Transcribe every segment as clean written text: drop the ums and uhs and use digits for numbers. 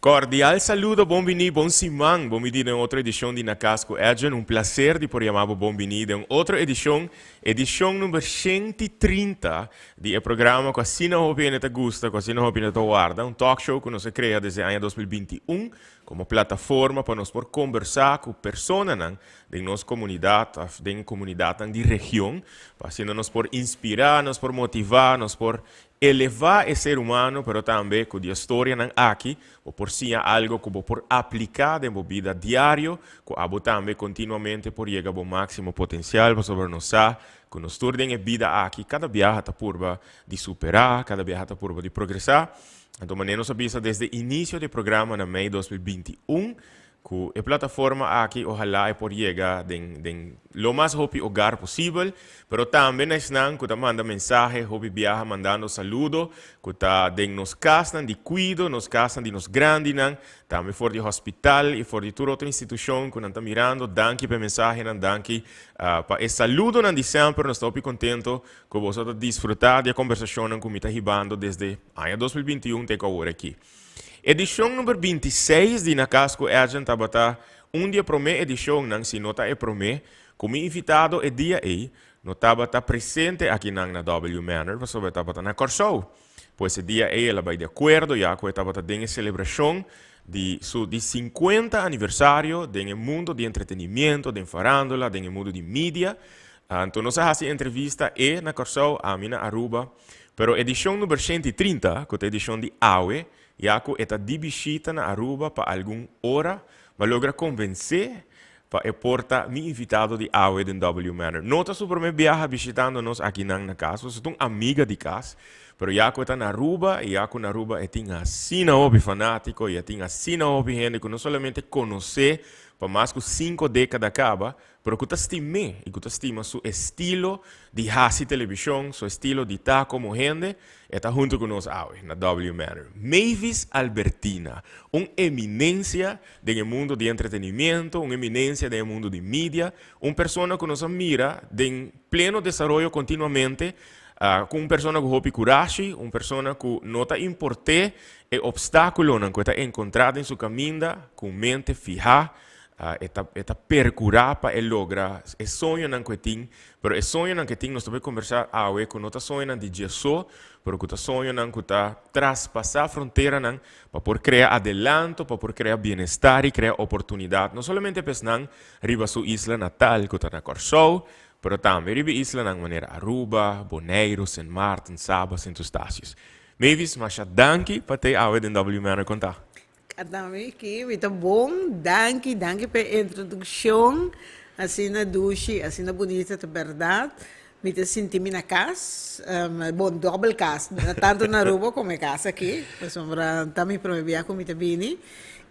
Cordial saludo, bon bini, bon siman, bon bini den otro edicion di Na Cas cu Edjean. Un placer di por yama bo bon bini den otro edicion, edicion number 130 di e programa cu asina hopi hende ta gusta, cu asina hopi hende ta warda, un talk show cu nos a crea desde aña 2021 como plataforma pa nos por conbersa cu personanan den nos comunidad of den comunidadnan di region, pa asina nos por inspira, nos por motiva, nos por Elevá e ser humano, pero tambe ku di e storianan aki bo por siña algo ku bo por apliká den bo bida diario, ku abo tambe kontinuamente por yega bo máksimo potensial, pasobra nos sa ku nos tur den e bida aki kada biaha ta purba di superá, kada biaha ta purba di progresá. Anto manera nos a bisa desde inisio di e programa na mei 2021, Ku e plataforma aki ohalá e por yega den den lo mas hopi hogar posibel, pero tambe na esnan ku ta manda mensahe hopi biaha mandando saludo, ku ta den nos kasnan di kuido, nos kasnan di nos grandinan, tambe for di hospital i for di tur otro institushon ku nan ta mirando. Danki pa e mensahenan, danki pa e saludonan di semper. Nos ta hopi kontento ku boso ta disfrutá di e kombersashonnan ku mi ta hibando desde aña 2021 te ku awor aki. Edishon number 26 di Na Cas cu Edjean tabata un di e prome edishonnan, si no ta e prome, cu mi invitado e dia ey no tabata presente akinan na W Manor pasobra e tabata na Corsou. Pues e dia ey el a bay di acuerdo ya cu e tabata den e celebracion di su di 50 aniversario den e mundo di entretenimiento, den farandola, den e mundo di media. Anto nos a haci entrevista e na Corsou, ami na Aruba. Pero edishon number 130, ku ta edishon di awe, ya ku e ta di bishita na Aruba pa algun ora, m'a logra konvensé pa e por ta mi invitado di awe den W Manor. No ta su promé biaha bishitando nos akinan na kas, pasobra ta un amiga di kas, pero ya ku e ta na Aruba i ya ku na Aruba e tin asina hopi fanátiko i e tin asina hopi hende ku no solamente konosé pa mas ku sinku dékada kaba, Pero ku ta stim'é i ku ta stima su estilo di hasi televishon, su estilo di ta komo hende, e ta huntu ku nos awe na W Manor. Mavis Albertina, un eminensia den e mundo di entretenimiento, un eminensia den e mundo di media, un persona ku nos a mira den pleno desaroyo kontinuamente, ku un persona ku hopi kurashi, un persona ku no ta import'é e opstákulonan ku e ta enkontrá den su kaminda, ku un mente fihá. E ta e ta percura pa e logra e soñonan cu e tin, pero e soñonan cu e tin nos ta bay conversa awe cu no ta soñonan di dje so, pero cu ta soñonan cu ta traspasa fronteranan pa por crea adelanto, pa por crea bienestar y crea oportunidad, no solamente pa esnan riba su isla natal cu ta na Corsou, pero tambe riba e islanan manera Aruba, Boneiru, Sint Maarten, Saba, Sint Eustatius. Mavis, masha danki pa t'ey awe den W Manor Contá. Adami ki mi ta bon, danki, danki pa e introdukshon asina dushi, asina bunita, ta bèrdat. Mi ta sinti mi na kas, bon dòbel kas, tantu na Aruba komo e kas aki, pasobra ta mi promé bia ku mi ta bini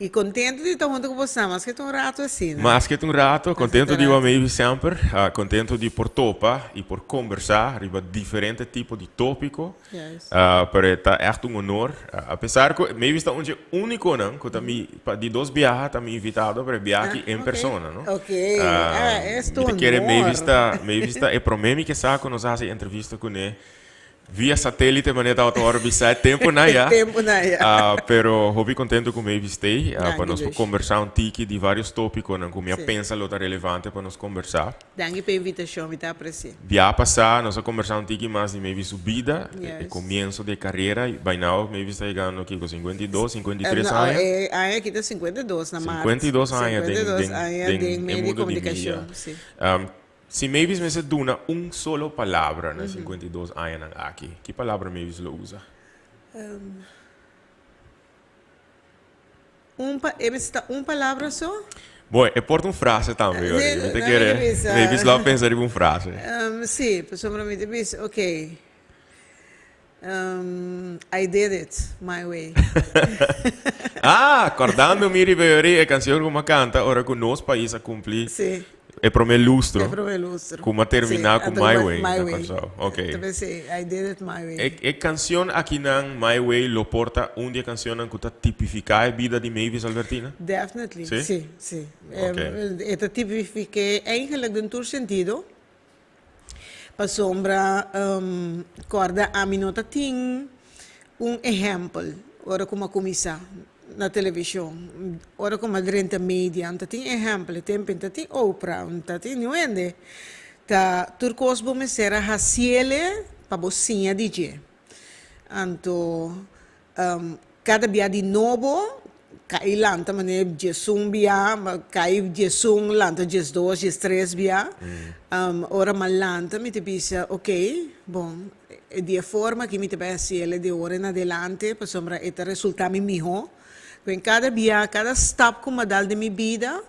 i kontentu di ta huntu ku boso, maske ta un ratu asina. Maske ta un ratu, kontentu di wak Maybe semper, kontentu di por topa i por kombersá riba diferente tipo di tópiko. Pero e ta echt un honor. A pesar cu Mavis ta un dje uniconan cu ta mi, pa di dos biaha ta mi invitado, pero e biaha aki en persona, no? Ok, ah, es tu Mi ta kere honor. Mavis ta, Mavis ta e prome mi ke sa cu nos a haci entrevista cune via satelite manera tabata worde bisa e temponan ya. Temponan ya. Pero hopi contento cu Mavis t'ey, Danki, pa nos por Luis. conversa un tiki di varios topiconan cu mi a pensa lo ta relevante pa nos conversa. Danki pa e invitashon, mi ta apresi'é. Bia pasá nos a kombersá un tiki mas di maybe su bida, e komienso di e karera i by now maybe sta yegando kiko 52, 53 No, aña? e aña aki ta 52 na mart. 52 aña den 52 den aña den den e medio di mundo di media. komunikashon, si. Si Mavis mester duna un solo palabra na e 52 añanan aki, ki palabra Mavis lo usa? Un pa, e mester ta un palabra so? Bon, e por ta un frase tambe, Yori. Mi ta kere, maybe lo a pensa riba un frase. Sí, pasobra mi ta bisa, ok, I did it my way. Ah, kordando mi riba Yori, e kansion ku mi a kanta ora ku nos pais a kumpli E prome lustro. E prome lustro. Cu m'a termina Sí, cu anto My cu Way My na Way. Curaçao. Ok. Ta pensé, I did it my way. E e cancion akinan, My Way, lo por ta un di e cancionnan cu ta tipifica e bida di Mavis Albertina? Definitely, Sí? sí, sí. Ok. E ta tipifiké eigenlijk den tur sentido, pasobra corda ami no ta tin un ehempel ora cu m'a cuminsa. na televishon, ora ku mi a drenta media, no ta tin ehèmpel, e tempu no ta tin Oprah, no ta tin niun hende. Ta tur kos bo mester a hasiele pa bo siña di dje. Anto kada bia di nobo kai lanta manera diesun bia, kai diesun lanta diesdos, diestres bia. Ora mi a lanta mi ta bisa ok, bon, di e forma aki mi ta bai hasiele di ora en adelante pasobra e ta resulta mi miho. Ku kada bia, kada stap ku mi a dal den mi bida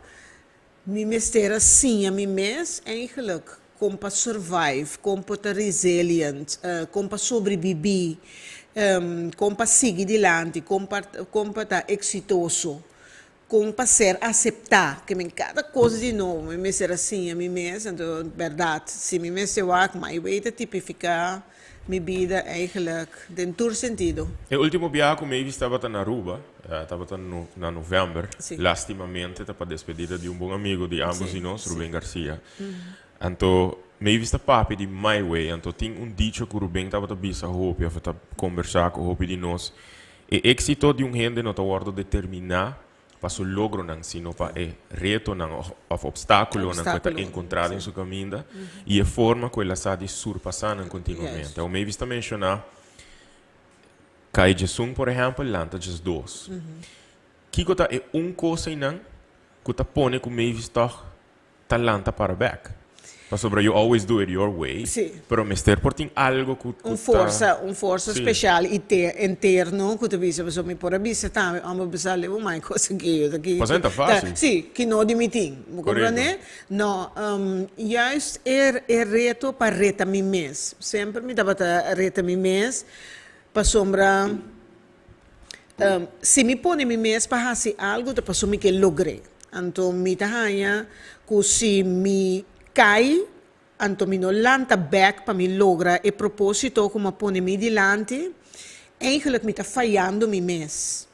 Mi mester a siña mi mes eigenlijk kon pa survive, kon pa ta resilient, kon pa sobrebibí, kon pa sigui dilanti, kon pa kon pa ta eksitoso, kon pa ser aseptá. Ke men kada kos di nobo mi mester a siña mi mes. Anto bèrdat si mi mester wak my way ta tipifiká mi bida eigenlijk den tur sentido. E ultimo biaha ku Mavis tabata na Aruba, tabata na november. Lastimamente ta pa despedida di un bon amigo di ambos di nos, Ruben Garcia. Anto Mavis ta papia di My Way, anto tin un dicho ku Ruben tabata bisa hopi of ta kombersá ku hopi di nos, E éksito di un hende no ta wòrdu determiná pa su logronan, sino pa e retonan òf opstákulonan ku e ta enkontrá den su kaminda i e forma ku el a sa di surpasá nan kontinuamente. Awor Mavis ta menshoná kai djesun, por ehèmpel, lanta djesdos. Kiko ta e un kos einan ku ta pone ku Mavis tòg ta lanta para bek. Pasobra you always do it your way. Sí. Pero mester por tin algo cu Un forsa, un forsa special y te interno cu ta bisa pasobra mi por a bisa tambe ome bisa leba un mai cosa ki yo ta ki. Pasobra ta facil. Sí, ki no di mi tin. Bo comprende? No, juist e e reto pa reta mi mes. Semper mi tabata reta mi mes pasobra Si mi pone mi mes pa hasi algu ta pasobra mi ke logr'é. Anto mi ta haña ku si mi kai, anto mi no lanta bèk pa mi logra e propósito ku mi a pone mi dilanti, eigentlik mi ta fayando mi mes.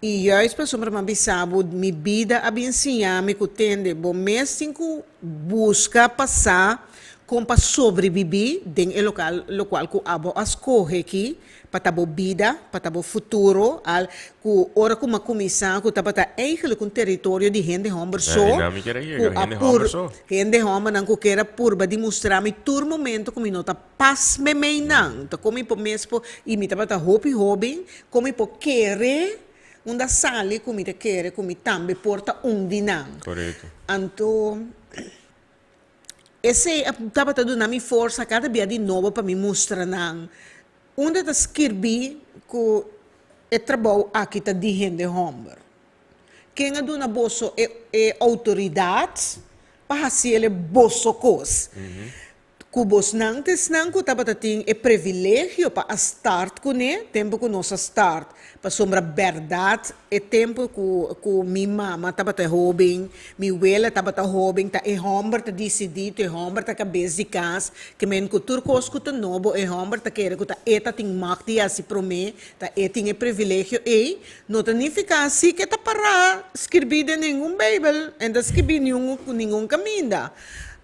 I juist pasobra mi a bisa bo, mi bida a bin siña mi ku tende bo mes tin ku buska pa sa kon pa sobrebibí den e lokal lokual ku abo a skohe ki pa ta bo bida, pa ta bo futuro, al ku ora ku m'a kuminsá ku tabata eigenlijk un teritorio di hende hòmber so, ku a pur, hende hòmbernan ku ker a purba di mustra mi tur momento ku mi no ta pas meimei nan, ta kon mi por mes por, i mi tabata hopi hóben, kon mi por kere unda sali ku mi ta kere ku mi tambe por ta un di nan. Anto. Esei a tabata duna mi forsa kada bia di nobo pa mi mustra nan unda ta skirbí ku e trabou aki ta di hende hòmber. Ken a duna boso e e outoridat pa hasi el e boso kos? Ku bosnan ta esnan ku tabata tin e previlegio pa a start kuné tempu ku nos a start, pasobra bèrdat e tempu ku ku mi mama tabata hóben, mi wela tabata hóben, ta e hòmber ta disidí, ta e hòmber ta kabes di kas, ke men ku tur kos ku ta nobo e hòmber ta kere ku ta e ta tin mag di hasi promé, ta e tin e previlegio ei, no ta nifiká si ke ta pará skirbí den ningun beibel, en ta skibí niun ningun kaminda.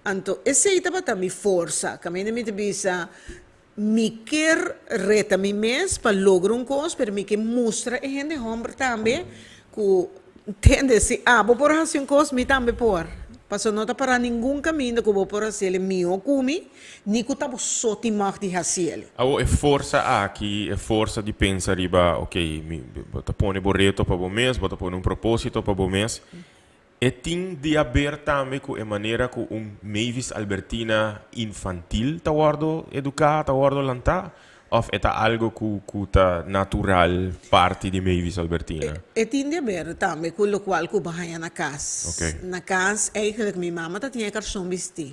Anto esei tabata mi forsa. Kaminda mi ta bisa, Mi kier reta mi mes pa logra un kos, pero mi ke mustra e hende hòmber tambe ku, tende, si abo por hasi un kos, mi tambe por. Pasobra no ta para ningun kaminda ku bo por hasi el mihó ku mi, ni ku ta bo so tin mag di hasi el. Awor e forsa aki, e forsa di pensa riba, oke, mi, bo ta pone bo reto pa bo mes, bo ta pone un propósito pa bo mes. E tin di haber tambe ku e manera ku un Mavis Albertina infantil ta wòrdu eduká, ta wòrdu lantá? Òf e ta algu ku ku ta natural parti di Mavis Albertina? E tin di haber tambe ku lokual ku bo haña na kas. Na kas eigenlijk mi mama ta tin e karson bistí.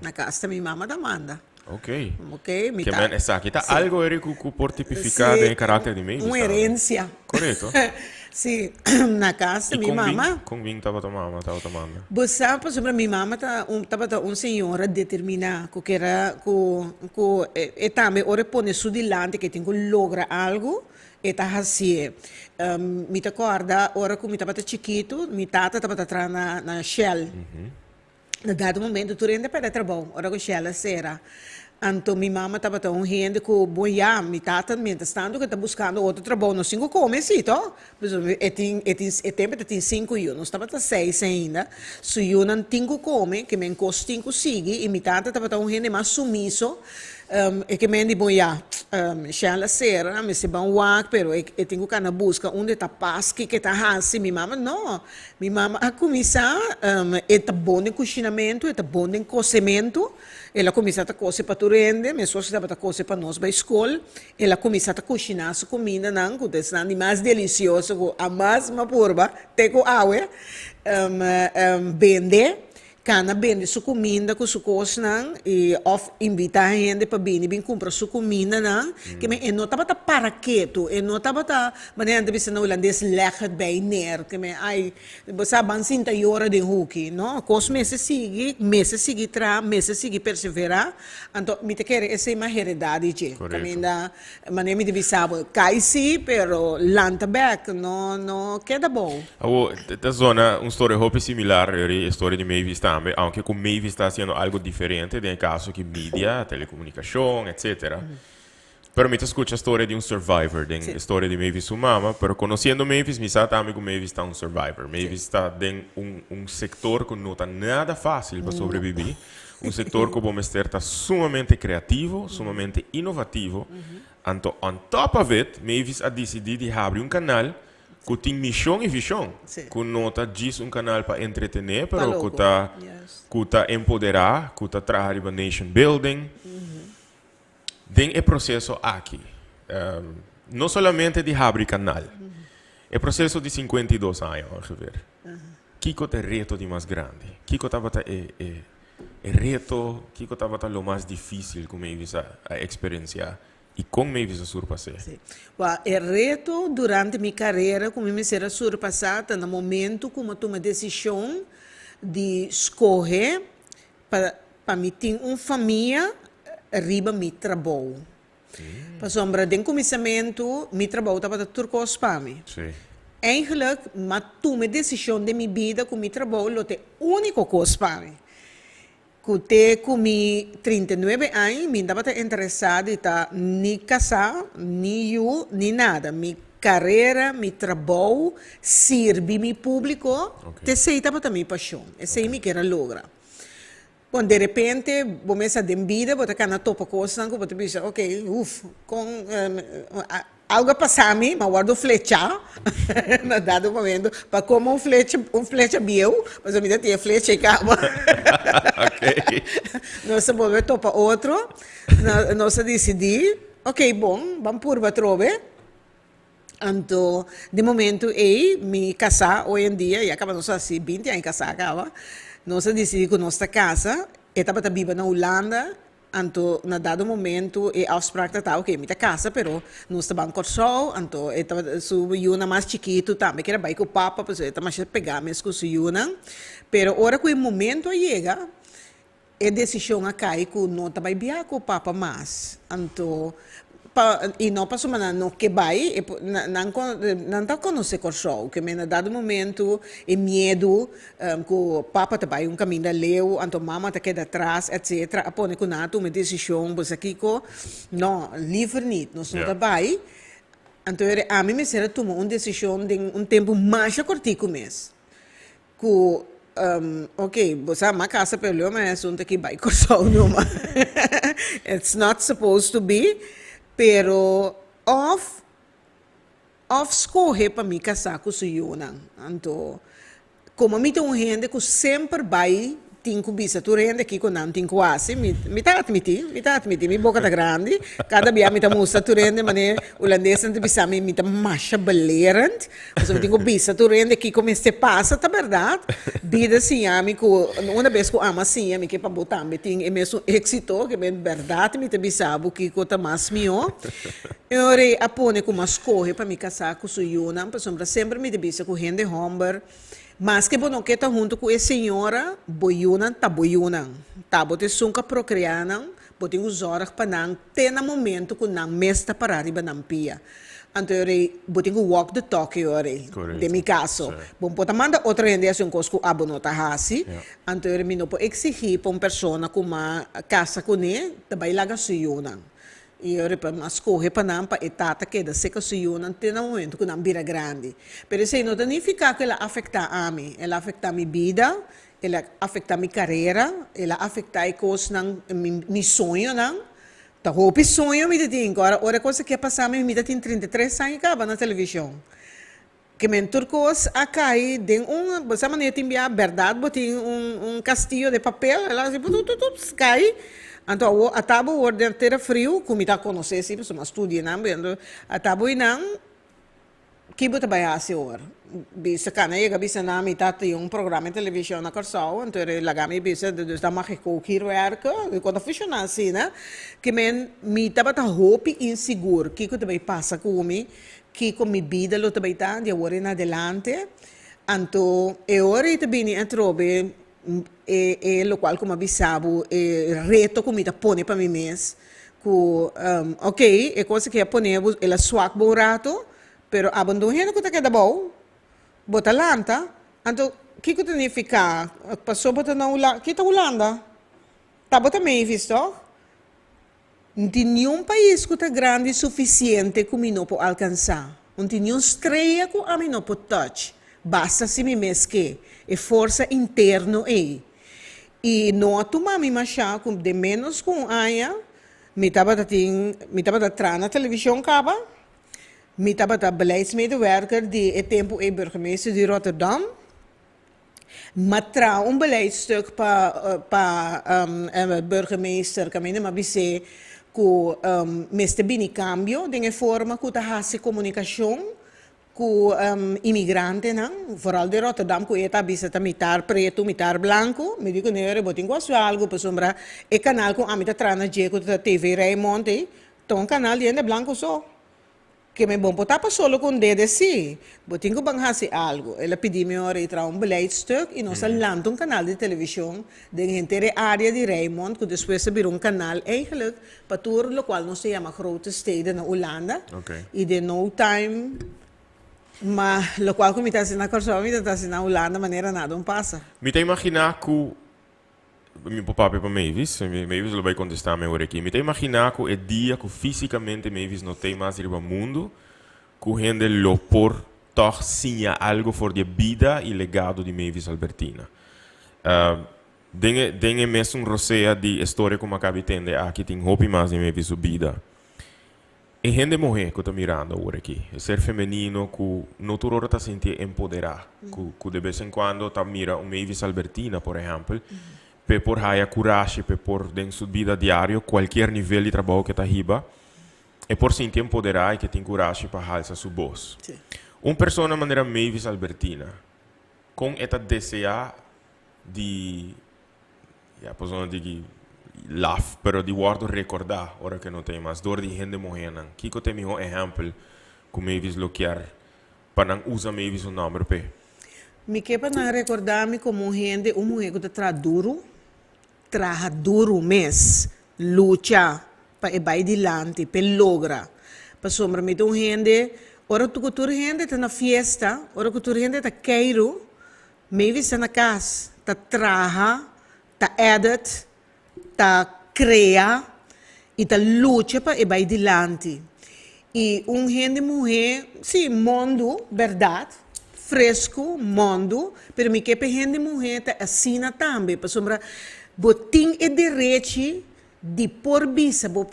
Na kas ta mi mama ta manda. Ok. Ok, mi ta. Ke men esaki ta algo eri ku ku por tipifiká den e karakter di Mavis tambe. Un herensia. Korekto. Si, na kas ta mi mama. I kon bin tabata mama tabata manda? Bo sa pasobra mi mama ta un tabata un señora determiná ku kera ku ku e tambe ora e pone su dilanti ke tin ku logra algu e ta hasié. Mi ta kòrda ora ku mi tabata chikitu mi tata tabata traha na na Shell. Na dado momento tur hende a perde trabou ora ku Shell a sera. Anto mi mama tabata un hende ku bon ya, mi tata mientras tanto ku e ta buskando otro trabou nos tin ku kome si to. Pasobra e tin e tin e tempu e ta tin sinku yu, nos tabata seis ainda. Su yunan tin ku kome, ke men kos tin ku sigui i mi tata tabata un hende mas sumiso. E ke men di bon ya, Shell a sera, mester ban wak, pero e e tin ku kana buska unda e ta pas, kiko e ta hasi. Mi mama no, mi mama a kuminsá, e ta bon den kushinamentu, e ta bon den kosementu. El a kuminsá ta kose pa tur hende, meskos ku tabata kose pa nos bai skol. El a kuminsá ta kushiná su kumindanan ku ta esnan di mas delisioso ku hamas mi a purba te ku awe. Bende, kana bende su kuminda ku su kosnan i òf invitá hende pa bini bin kumpra su kumindanan. Ke men e no tabata para ketu, e no tabata manera nan ta bisa na hulandes leg het bij neer. Ke men ai. Bo sa ban sinta yora den huki, no? Kos mester sigui, mester sigui traha, mester sigui perseverá. Anto mi ta kere esei mas heredá di dje. Korekto. Kaminda, manera mi ta bisa bo, kai sí, pero lanta bèk, no, no keda bou. Awor, ta zona un storia hopi similar riba e storia di Mavis tambe, aunke ku Mavis ta hasiendo algo diferente den e kaso ki media, telekomunikashon, etcetera. Pero mi ta scucha storia di un survivor den e storia di Mavis su mama, pero conociendo Mavis mi sa tambe cu Mavis ta un survivor. Mavis ta den un un sector cu no ta nada facil pa sobrevivi, un sector cu bo mester ta sumamente creativo, sumamente innovativo, anto on top of it Mavis a dicidi di habri un canal cu tin mision y vision, cu no ta djis un canal pa entretene, pero cu ta cu ta empodera, cu ta traha riba nation building. Den e proceso aki, no solamente di habri canal, e proceso di 52 aña ongeveer, kico ta e reto di mas grandi? Kico tabata e e e reto, kico tabata lo mas dificil cu Mavis a a experiencia y con Mavis a surpas'é? Sí. Well, e reto durante mi carera cu mi mester a surpasa ta na momento cu mi a tuma decision di scoge Pa pa mi tin un famia riba mi trabou. Pasobra den kuminsamentu mi trabou tabata tur kos pa mi. Eigenlijk m'a tuma e desishon den mi bida ku mi trabou lo ta e úniko kos pa mi. Ku te ku mi 39 aña mi tabata interesá di ta ni kasá, ni yu, ni nada. Mi karera, mi trabou, sirbi mi públiko, t'esei tabata mi pashon. Esei mi kier a logra. Bon, de repente bo mester den bida bo ta kana topa kosnan ku bo ta bisa, ok, uf, kon algu a pasa mi, mi a wòrdu flechá na dado momento, pa komo un flecha, un flecha bieu, pasobra mi ta tin e flecha ei kaba. Nos a bolbe topa otro, nos a disidí, ok, bon, ban purba atrobe. Anto di momento ei mi kasá hoy en dia, ya kaba nos a hasi binti aña kasá kaba, nos a disidí ku nos ta kasa, e tabata biba na Hulanda, anto na dado momento e afsprak ta ta oke mi ta kasa pero nos ta ban Kòrsou, anto e tabata su yunan mas chikitu tambe kier a bai ku papa pasobra e ta masha pegá mes ku su yunan, pero ora ku e momento a yega E desishon a kai ku no ta bai bia ku papa mas. Anto pa i no pasobra nan no ke bai, e por nan nan ta konosé Kòrsou, ke men na dado momentu e miedu ku papa ta bai un kaminda leu, anto mama ta keda atras etcetera a pone ku nan a tuma e desishon, bo sa kiko? No, liever niet, nos no ta bai. Anto ami mester a tuma un desishon den un tempu masha kòrtiku mes. Ku ok bo sa m'a kasa pero leo mi asuntu aki bai Kòrsou numa it's not supposed to be pero òf òf skohe pa mi kasá ku su yunan anto komo mi ta un hende ku semper bai tin ku bisa tur hende kiko nan tin ku hasi mi mi ta atmití mi ta atmití mi boka ta grandi kada bia mi ta mustra tur hende manera hulandesnan ta bisa mi mi ta masha belerend Pasobra mi tin ku bisa tur hende kiko mester pasa, ta bèrdat. Bida siña mi ku una bes ku ama siña mi ke pa bo tambe tin e mesun éksito, ke men bèrdat mi ta bisa bo kiko ta mas mihó. E ora ei a pone ku mi a skohe pa mi kasá ku su yunan, pasobra semper mi ta bisa ku hende hòmber, maske bo no ke ta huntu ku e señora, bo yunan ta bo yunan. Ta bo ta esun ku a prokreá nan, bo tin ku zòrg pa nan te na momento ku nan mes ta pará riba nan pia. Anto e ora ei bo tin ku walk the talk e ora ei, den mi kaso. Bo no por ta manda otro hende hasi un kos ku abo no ta hasi. Anto e ora mi no por eksigí pa un persona ku m'a kasa kuné ta bai laga su yunan. I e ora pa m'a skohe pa nan pa e tata keda seka su yunan te na momento ku nan bira grandi. Pero esei no ta nifiká ku el a afektá ami. El a afektá mi bida, el a afektá mi karera, el a afektá e kosnan, mi soñonan. Ta hopi soño mi ta tin, ku ora ora e kos aki a pasa mi, mi ta tin 33 aña kaba na televishon. Ke men tur kos a kai den un, bo sa manera tin bia bèrdat bo tin un un kastillo de papel, el a hasi putututup kai, anto awor ata bo wor den tera friu, ku mi ta konosé si pasobra mi a studia nan, ata bo einan. Ki bo ta bai hasi awor? Bisa kana yega bisa nan mi ta tin un programa di television na Kòrsou, anto e laga mi bisa dus dan mag ik ook hier werken. Mi kon ta funshoná asina. Ke men mi tabata hopi insigur kiko ta bai pasa ku mi, kiko mi bida lo ta bai ta di awor en adelante. Anto e ora ei ta bini atrobe e e lokual ku mi a bisa bo e reto ku mi ta pone pa mi mes ku ok e kos aki a pone bo el a swak bo un rato pero abo no hende ku ta keda abou bo ta lanta anto kiko ta nifiká paso bo ta na Hulanda ki ta Hulanda ta bo ta Mavis tòg no tin niun pais ku ta grandi sufisiente ku mi no por alkansá no tin niun strea ku ami no por touch basta si mi mes ke e forsa interno ei. I no a tuma mi mashá ku den ménos ku un aña mi tabata tin, mi tabata traha na televishon kaba, mi tabata beleidsmedewerker di e tempu ei burgemeester di Rotterdam, m'a traha un beleidstuk pa pa burgemeester kaminda m'a bis'é ku mester bini kambio den e forma ku ta hasi komunikashon Ku imigrantenan, vooral di Rotterdam, ku e ta bisa ta mitar pretu, mitar blanku, mi di ku nere bo tin ku hasi algu pasobra e kanal ku ami ta traha na dje ku ta TV Rijnmond ei, ta un kanal di hende blanku so. Ke mi bon por tapa solo ku un dede si, bo tin ku ban hasi algu. El a pidi mi ora i traha un beleidstuk i nos a lanta un kanal di televishon den henter e área di Rijnmond ku despues a bira un kanal eigenlijk Pa tur locual nos ta yama grote steden na Hulanda y den no time ma locual cu mi ta haci na Corsou mi ta haci na Hulanda manera nada un pasa. Mi ta imagina cu, mi por papia pa Mavis, Mavis lo bay contesta mi awor aki, mi ta imagina cu e dia cu fisicamente Mavis no t'ey mas riba mundo, cu hende lo por toch siña algo for di e bida y legado di Mavis Albertina. Den e den e mesun rosea di e storia ku Makabi tende aki tin hopi mas di Mavis su bida. E hende muhé ku ta mirando awor aki, e ser femenino ku no tur ora ta sintié empoderá, ku ku de bes en kuando ta mira un Mavis Albertina por ehèmpel, p'e por haya kurashi, p'e por den su bida diario, kualkier nivel di trabou ku e ta hiba, e por sinti empoderá i ke tin kurashi pa halsa su bos. Un persona manera Mavis Albertina, kon e ta deseá di ya persona di ki laf pero di wordo recorda ora ke no ta mas door di hende muhernan kiko ta e miho ehempel ku Mavis lo kier pa nan usa Mavis su nomber p'e? Mi ke pa nan recorda mi como un hende un muher ku ta traha duru traha duru mes lucha pa e bai dilanti p'e logra pasobra mi ta un hende ora ku tur hende ta na fiesta ora ku tur hende ta keiru Mavis ta na kas, ta traha, ta edit, ta krea i ta lucha pa e bai dilanti. I un hende muhé, sí, mondu, bèrdat, fresku, mondu, pero mi ke pa e hende muhé ta asina tambe, pasobra bo tin e derechi di por bisa bo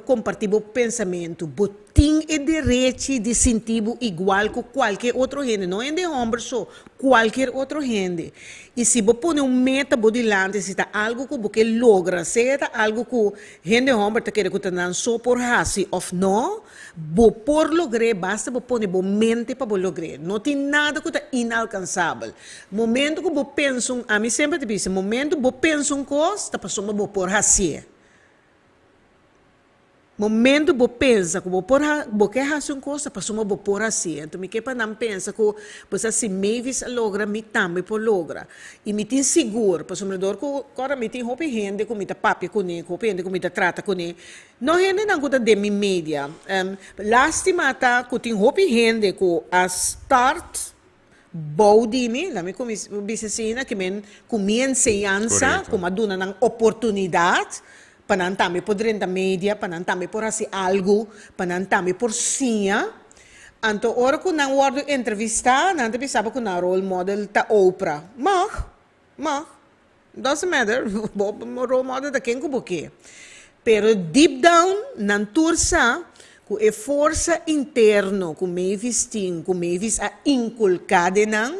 kompartí bo pensamentu. Bo tin e derechi di sinti bo igual ku kualke otro hende, no hende hòmber so, kualker otro hende. I si bo pone un meta bo dilanti, si ta algu ku bo ke logra, sea ta algu ku hende hòmber ta kere ku ta nan so por hasi òf no, bo por logr'é, basta bo pone bo mente pa bo logr'é. No tin nada ku ta inalkansabel. Momento ku bo pensa un, ami semper ta bisa, momento bo pensa un kos ta pasobra bo por hasié. Momento bo pensa ku bo por ha bo ke hasi un kos ta pasobra bo por hasi. Anto mi ke pa nan pensa ku bo sa si Mavis a logra mi tambe por logra. I mi tin sigur pasobra dor ku ora mi tin hopi hende ku mi ta papia kuné, ku hopi hende ku mi ta trata kuné, no hendenan ku ta den mi media. Lastima ta ku tin hopi hende ku a start bou di mi, laat mi bisa asina, ke men ku mi enseñansa, ku mi a duna nan oportunidat pa nan tambe por drenta media, pa nan tambe por hasi algu, pa nan tambe por siña. Anto ora ku nan wòrdu entrevistá, nan ta bisa bo ku nan role model ta Oprah. Mag, mag, doesn't matter, bo role model ta ken ku bo ke. Pero deep down nan tur sa ku e forsa interno ku Mavis tin, ku Mavis a inkulká den nan,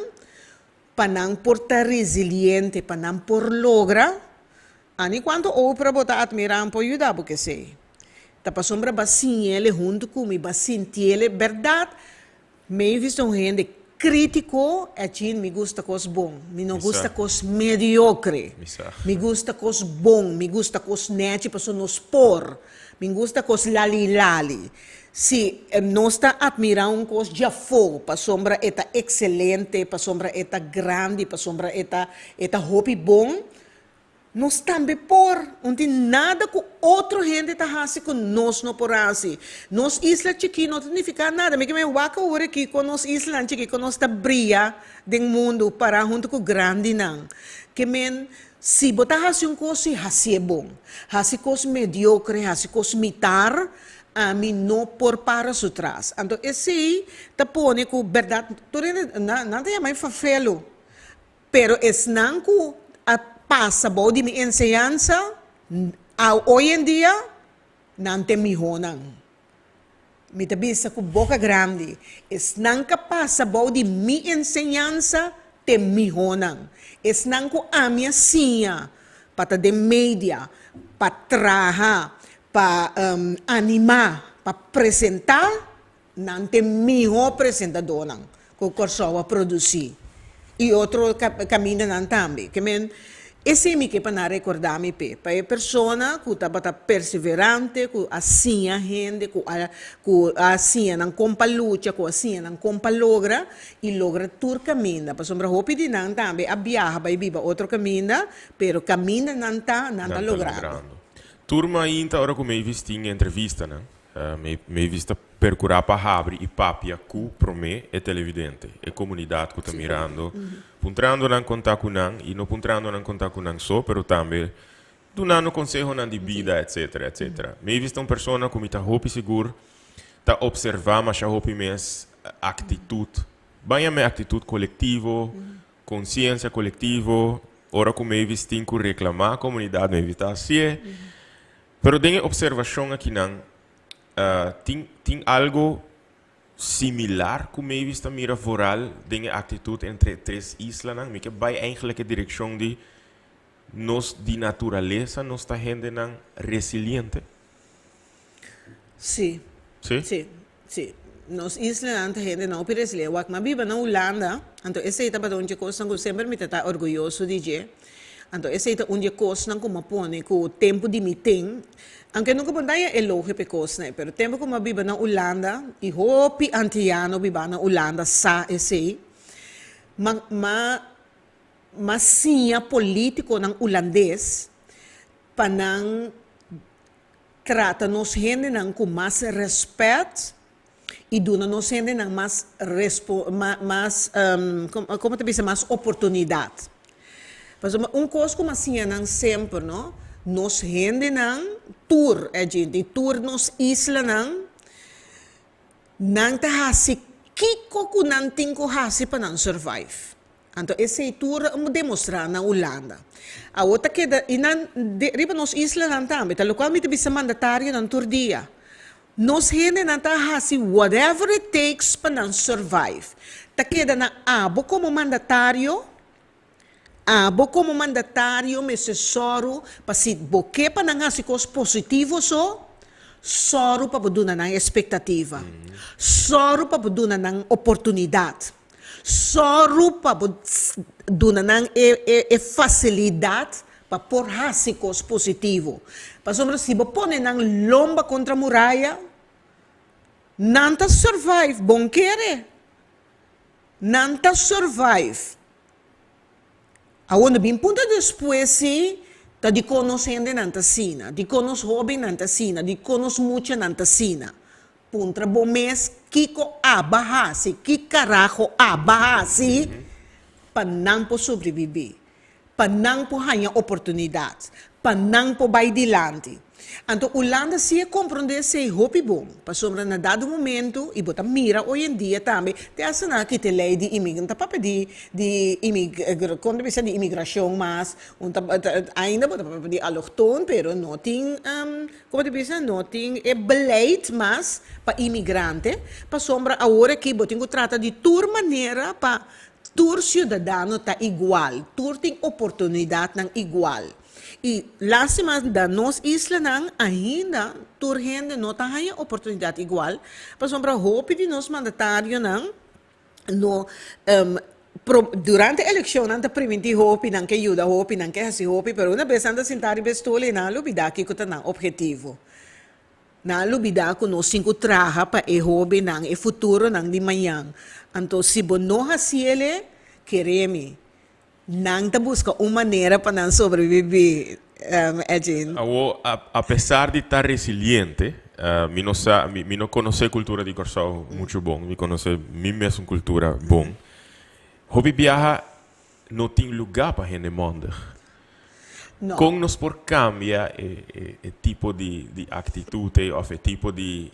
pa nan por ta resiliente, pa nan por logra, ani kuantu Oprah bo ta atmirá nan por yuda bo kesei. Ta pasobra bo a siñ'el huntu ku mi, bo a sinti'el. Bèrdat, Mavis ta un hende krítiko, Edjean, mi gusta kos bon. Mi no gusta kos mediokre. Mi gusta kos bon, mi gusta kos nèchi pasobra nos por. Mi gusta kos lali lali. Si nos ta atmirá un kos djafó pasobra e ta ekselente, pasobra e ta grandi, pasobra e ta e ta hopi bon, Nos tambe por. Un tin nada ku otro hende ta hasi ku nos no por hasi. Nos isla chikí no ta nifiká nada. Mi ke men wak awor aki kon nos islanan chikí, kon nos ta bria den mundu pará huntu ku grandinan. Ke men si bo ta hasi un kos si hasié bon. Hasi kos mediokre, hasi kos mitar, ami no por para su tras. Anto esei ta pone ku bèrdat tur hende nan ta yama e fafelu. Pero esnan ku a pasa bou di mi enseñansa, awe en dia, nan ta e mihónan. Mi ta bisa ku boka grandi, esnan ku a pasa bou di mi enseñansa ta e mihónan. Esnan ku ami a siña pa ta den media, pa traha, pa animá, pa presentá, Nan t'e mihó presentadónan ku Kòrsou a produsí i otro kamindanan tambe. Ke men, esei mi ke pa nan rekordá mi p'e, pa e persona ku tabata perseverante, ku a siña hende, ku a ku a siña nan kon pa lucha, ku a siña nan kon pa logra i logra tur kaminda. Pasobra hopi di nan tambe a biaha bai biba otro kaminda, pero kaminda nan ta, nan ta logrando. Tur mainta ora ku Mavis tin entrevistanan, Mavis ta percura pa habri y papia cu prome e televidente, e comunidad cu ta mirando, puntrando nan con ta cu nan y no puntrando nan con ta cu nan so, pero tambe dunando consehonan di bida, etcetera, etcetera. Mavis ta un persona cu mi ta hopi sigur ta observa masha hopi mes actitud, ban yama e actitud colectivo, conciencia colectivo, ora cu Mavis tin cu reclama comunidad, Mavis ta hacié. Pero den e observacion akinan, tin tin algo similar cu Mavis ta mira vooral den e actitud entre e tres islanan? Mi ke bai eigenlijk e direccion di nos di naturalesa nos ta hendenan resiliente. Sí. Sí? Sí, sí. Nos islanan ta hendenan hopi resiliente. Wak, mi a biba na Hulanda, anto esei tabata un dje kosnan ku semper mi ta ta orguyoso di dje. Anto esei ta un dje kosnan ku mi a pone ku tempu di mi ten, aunke nunka bo no ta haña elogio pa e kosnan ei, pero tempu ku mi a biba na Hulanda, i hopi antiano biba na Hulanda sa esei, mi a mi a mi a siña politikonan hulandes pa nan Trata nos hendenan ku mas rèspèt i duna nos hendenan mas respo mas komo ta bisa mas oportunidat. Pasobra un kos ku mi a siña nan semper no, nos hendenan tur e djinti tur nos islanan nan ta hasi kiko ku nan tin ku hasi pa nan survive. Anto esei tur a demostrá na Hulanda. Awor ta keda i nan de riba nos islanan tambe, ta lokual mi ta bisa mandatarionan tur dia. Nos hendenan ta hasi whatever it takes pa nan survive. Ta keda na abo komo mandatario, abo komo mandatario mester sòru pa si bo ke pa nan hasi kos positivo so, sòru pa bo duna nan espektativa, sòru pa bo duna nan oportunidat. Sòru pa bo duna nan e e fasilidat Pa por hasi kos positivo. Pasobra si bo pone nan lomba kontra muraya, nan ta survive, bon kere. Nan ta survive. Awor no bin punta despues si ta dikon nos hendenan ta asina, dikon nos hobennan ta asina, dikon nos muchanan ta asina. Puntra bo mes kiko aba hasi, ki karaho aba hasi pa nan por sobrebibí, pa nan por haña oportunidat, pa nan por bai dilanti. Anto Hulanda si e komprondé esei hopi bon, pasobra na dado momento, i bo ta mira hoy en dia tambe, te hasta nan a kita e lei di imig, no ta papia di di imig, kon ta bisa di imigrashon mas, un ta ainda bo ta papia di allochtoon, pero no tin Como ta bisa no tin e beleid mas pa imigrante, pasobra awor aki bo tin cu trata di tur manera pa tur ciudadano ta igual, tur tin oportunidadnan igual. Y lastima na nos islanan ainda tur hende no ta haya oportunidad igual, pasobra hopi di nos mandatarionan no durante eleccion nan ta priminti hopi, nan ke yuda hopi, nan ke haci hopi, pero una bes nan ta sinta riba e stoel y nan a lubida kico ta nan objetivo. Nan a lubida cu nos tin cu traha pa e hobennan, e futuronan di mañan. Anto si bo no haciele, kere mi, nan ta busca un manera pa nan sobrevivi, Edjean. Awo, apesar di ta resiliente, mi no sa, mi no conoce cultura di Corsou mucho bon, mi conoce mi mesun cultura bon. Hopi biaha no tin luga pa hende mondig. No. Con nos por cambia e tipo di actitud ey of e tipo di.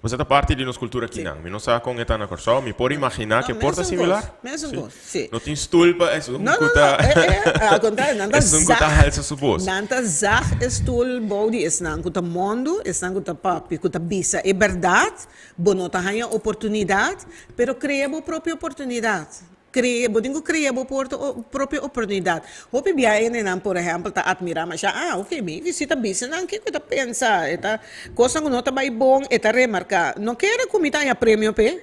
Bo ta parti di nos cultura kinan. Mi no sa con e ta na Corsou. Mi por imagina ke por ta similar. Mesun cos, si. No tin stoel pa esun No, cu no, ta no. Eh, eh, al contrario, nan ta esun cu ta zag halsa su bos. Nan ta zag e stoel bou di esnan cu ta mondo, esnan cu ta papia, cu ta bisa e berdad. Bo no ta haña oportunidad, pero crea bo propio oportunidad. Crea, bo tin cu crea bo porto propio oportunidad. Hopi bia hendenan, por ehempel, ta admira masha, ah, ok, mi visita bisa nan kico e ta pensa, e ta, cosnan cu no ta bay bon, e ta remarca. No kere cu mi ta haña premio p'e.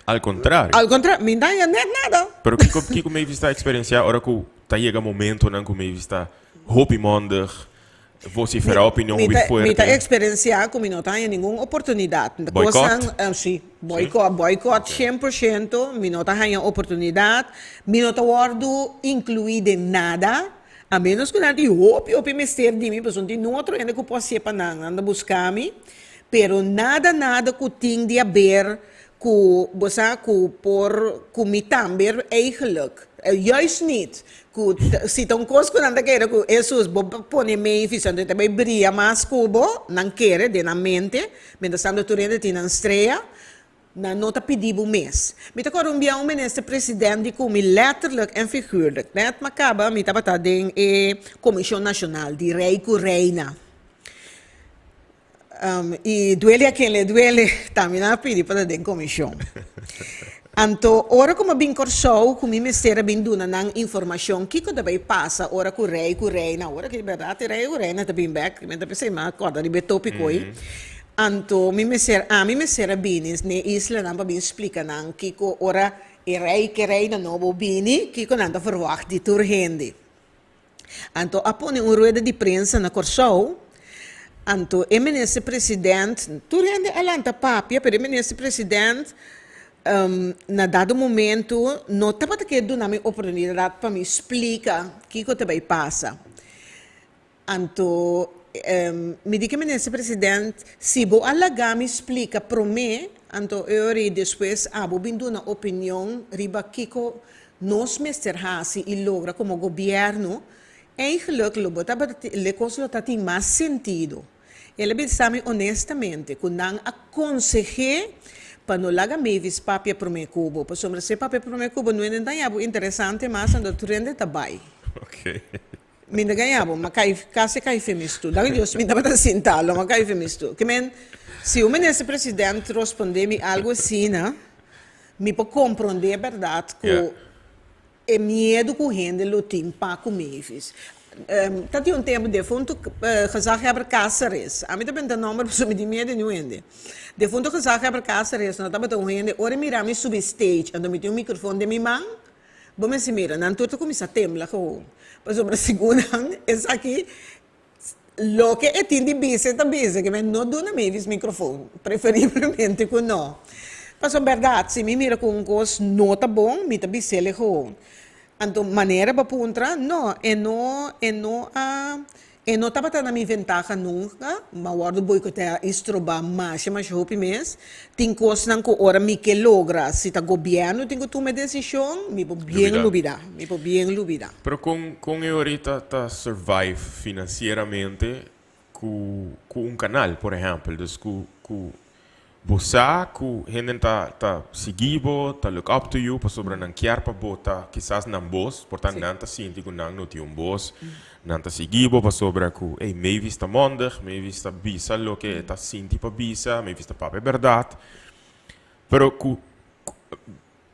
Al contrario. Al contrario, mi no ta haña net nada. Pero kico, kico Mavis ta experiencia ora cu ta yega momentonan cu Mavis ta hopi mondig, Vocifera opinion Mi hopi ta, mi fuerte. ta experiencia cu mi no ta haña ningun oportunidad. Boycott? Cosnan, eh, si, boycott, boycott 100%, mi no ta haña oportunidad, mi no ta wordo inclui den nada, a menos cu nan tin hopi, hopi mester di mi, pasobra no tin otro hende cu por hacié pa nan, nan ta busca mi, pero nada, nada cu tin di haber Ku bo sa ku por ku mi tambe eigenlijk, juist niet, ku si ta un kos ku nan ta kere ku Hesus bo pone Mavis anto e ta bai bria mas ku bo, nan kere den nan mente, mientras tanto tur hende tin nan strea, nan no ta pidi bo mes. Mi ta kòrda un bia un minister president di ku mi letterlijk en figuurlijk, net m'a kaba mi tabata den e komishon nashonal di rei ku reina. I duele a ken le duele, tambe nan a pidi pa ta den komishon. Anto ora ku mi a bin Kòrsou ku mi mester a bin duna nan informashon kiko ta bai pasa ora ku rei ku reina, ora ku bèrdat e rei ku reina ta bin bèk, mi ta pensa mi a kòrda riba e tópiko ei. Anto mi mester, ami mester a bini n'e islanan pa bin splika nan kiko ora e rei ku e reina nobo bini, kiko nan ta ferwagt di tur hende. Anto a pone un rueda di prensa na Kòrsou, anto e minister president, tur hende a lanta papia, pero e minister president na dado momento no tabata ke duna mi oportunidat pa mi splika kiko ta bai pasa. Anto mi di ku e minister president, si bo a laga mi splika promé, anto e ora ei despues abo bin duna opinion riba kiko nos mester hasi i logra komo gobièrnu, eigenlijk lo bo tabata tin, e kos lo ta tin mas sentido. El a bisa mi honestamente ku nan a konseh'é pa no laga Mavis papia promé ku bo, pasobra si e papia promé ku bo no hende ta haña bo interesante mas, anto tur hende ta bai. Mi ta gaña bo, m'a kai, kasi kai fe mi stul. Danki Dios mi tabata sintá, lo m'a kai fe mi stul. Ke men, si un minister president rospondé mi algu asina, mi por komprondé bèrdat ku e miedu ku hende lo tin pa ku Mavis. Ta tin un tempu defuntu gezaghebber Cáceres, ami ta benta nòmber pasobra mi tin miedu di niun hende. Defuntu gezaghebber Cáceres no tabata un hende, ora e mira mi subi stage, anto mi tin un mikrofon den mi man. Bo mester mira, nan tur ta kuminsá tembla gewoon. Pasobra segun nan esaki loke e tin di bisa e ta bisa, ke men no duna Mavis microfoon, preferiblemente ku no. Pasobra bèrdat, si mi mira ku un kos no ta bon, mi ta bis'el gewoon. Anto manera bo puntra, no, e no e no a E no tabata na mi ventaha nunca, m'a wordo boicotea y stroba masha masha hopi mes. Tin cosnan cu ora mi ke logra, si ta gobierno tin cu tuma e decision, mi por bien lubida, mi por bien lubida. Pero con con e orita ta survive financieramente cu cu un canal, por ehempel, dus cu cu Bo sa ku hende ta ta sigui bo, ta look up to you pasobra nan kier pa bo ta kisas nan bos, por ta nan ta sinti ku nan no tin un bos. Nan ta sigui bo pasobra ku ey Mavis ta mondig, Mavis ta bisa loke e ta sinti pa bisa, Mavis ta papia bèrdat. Pero ku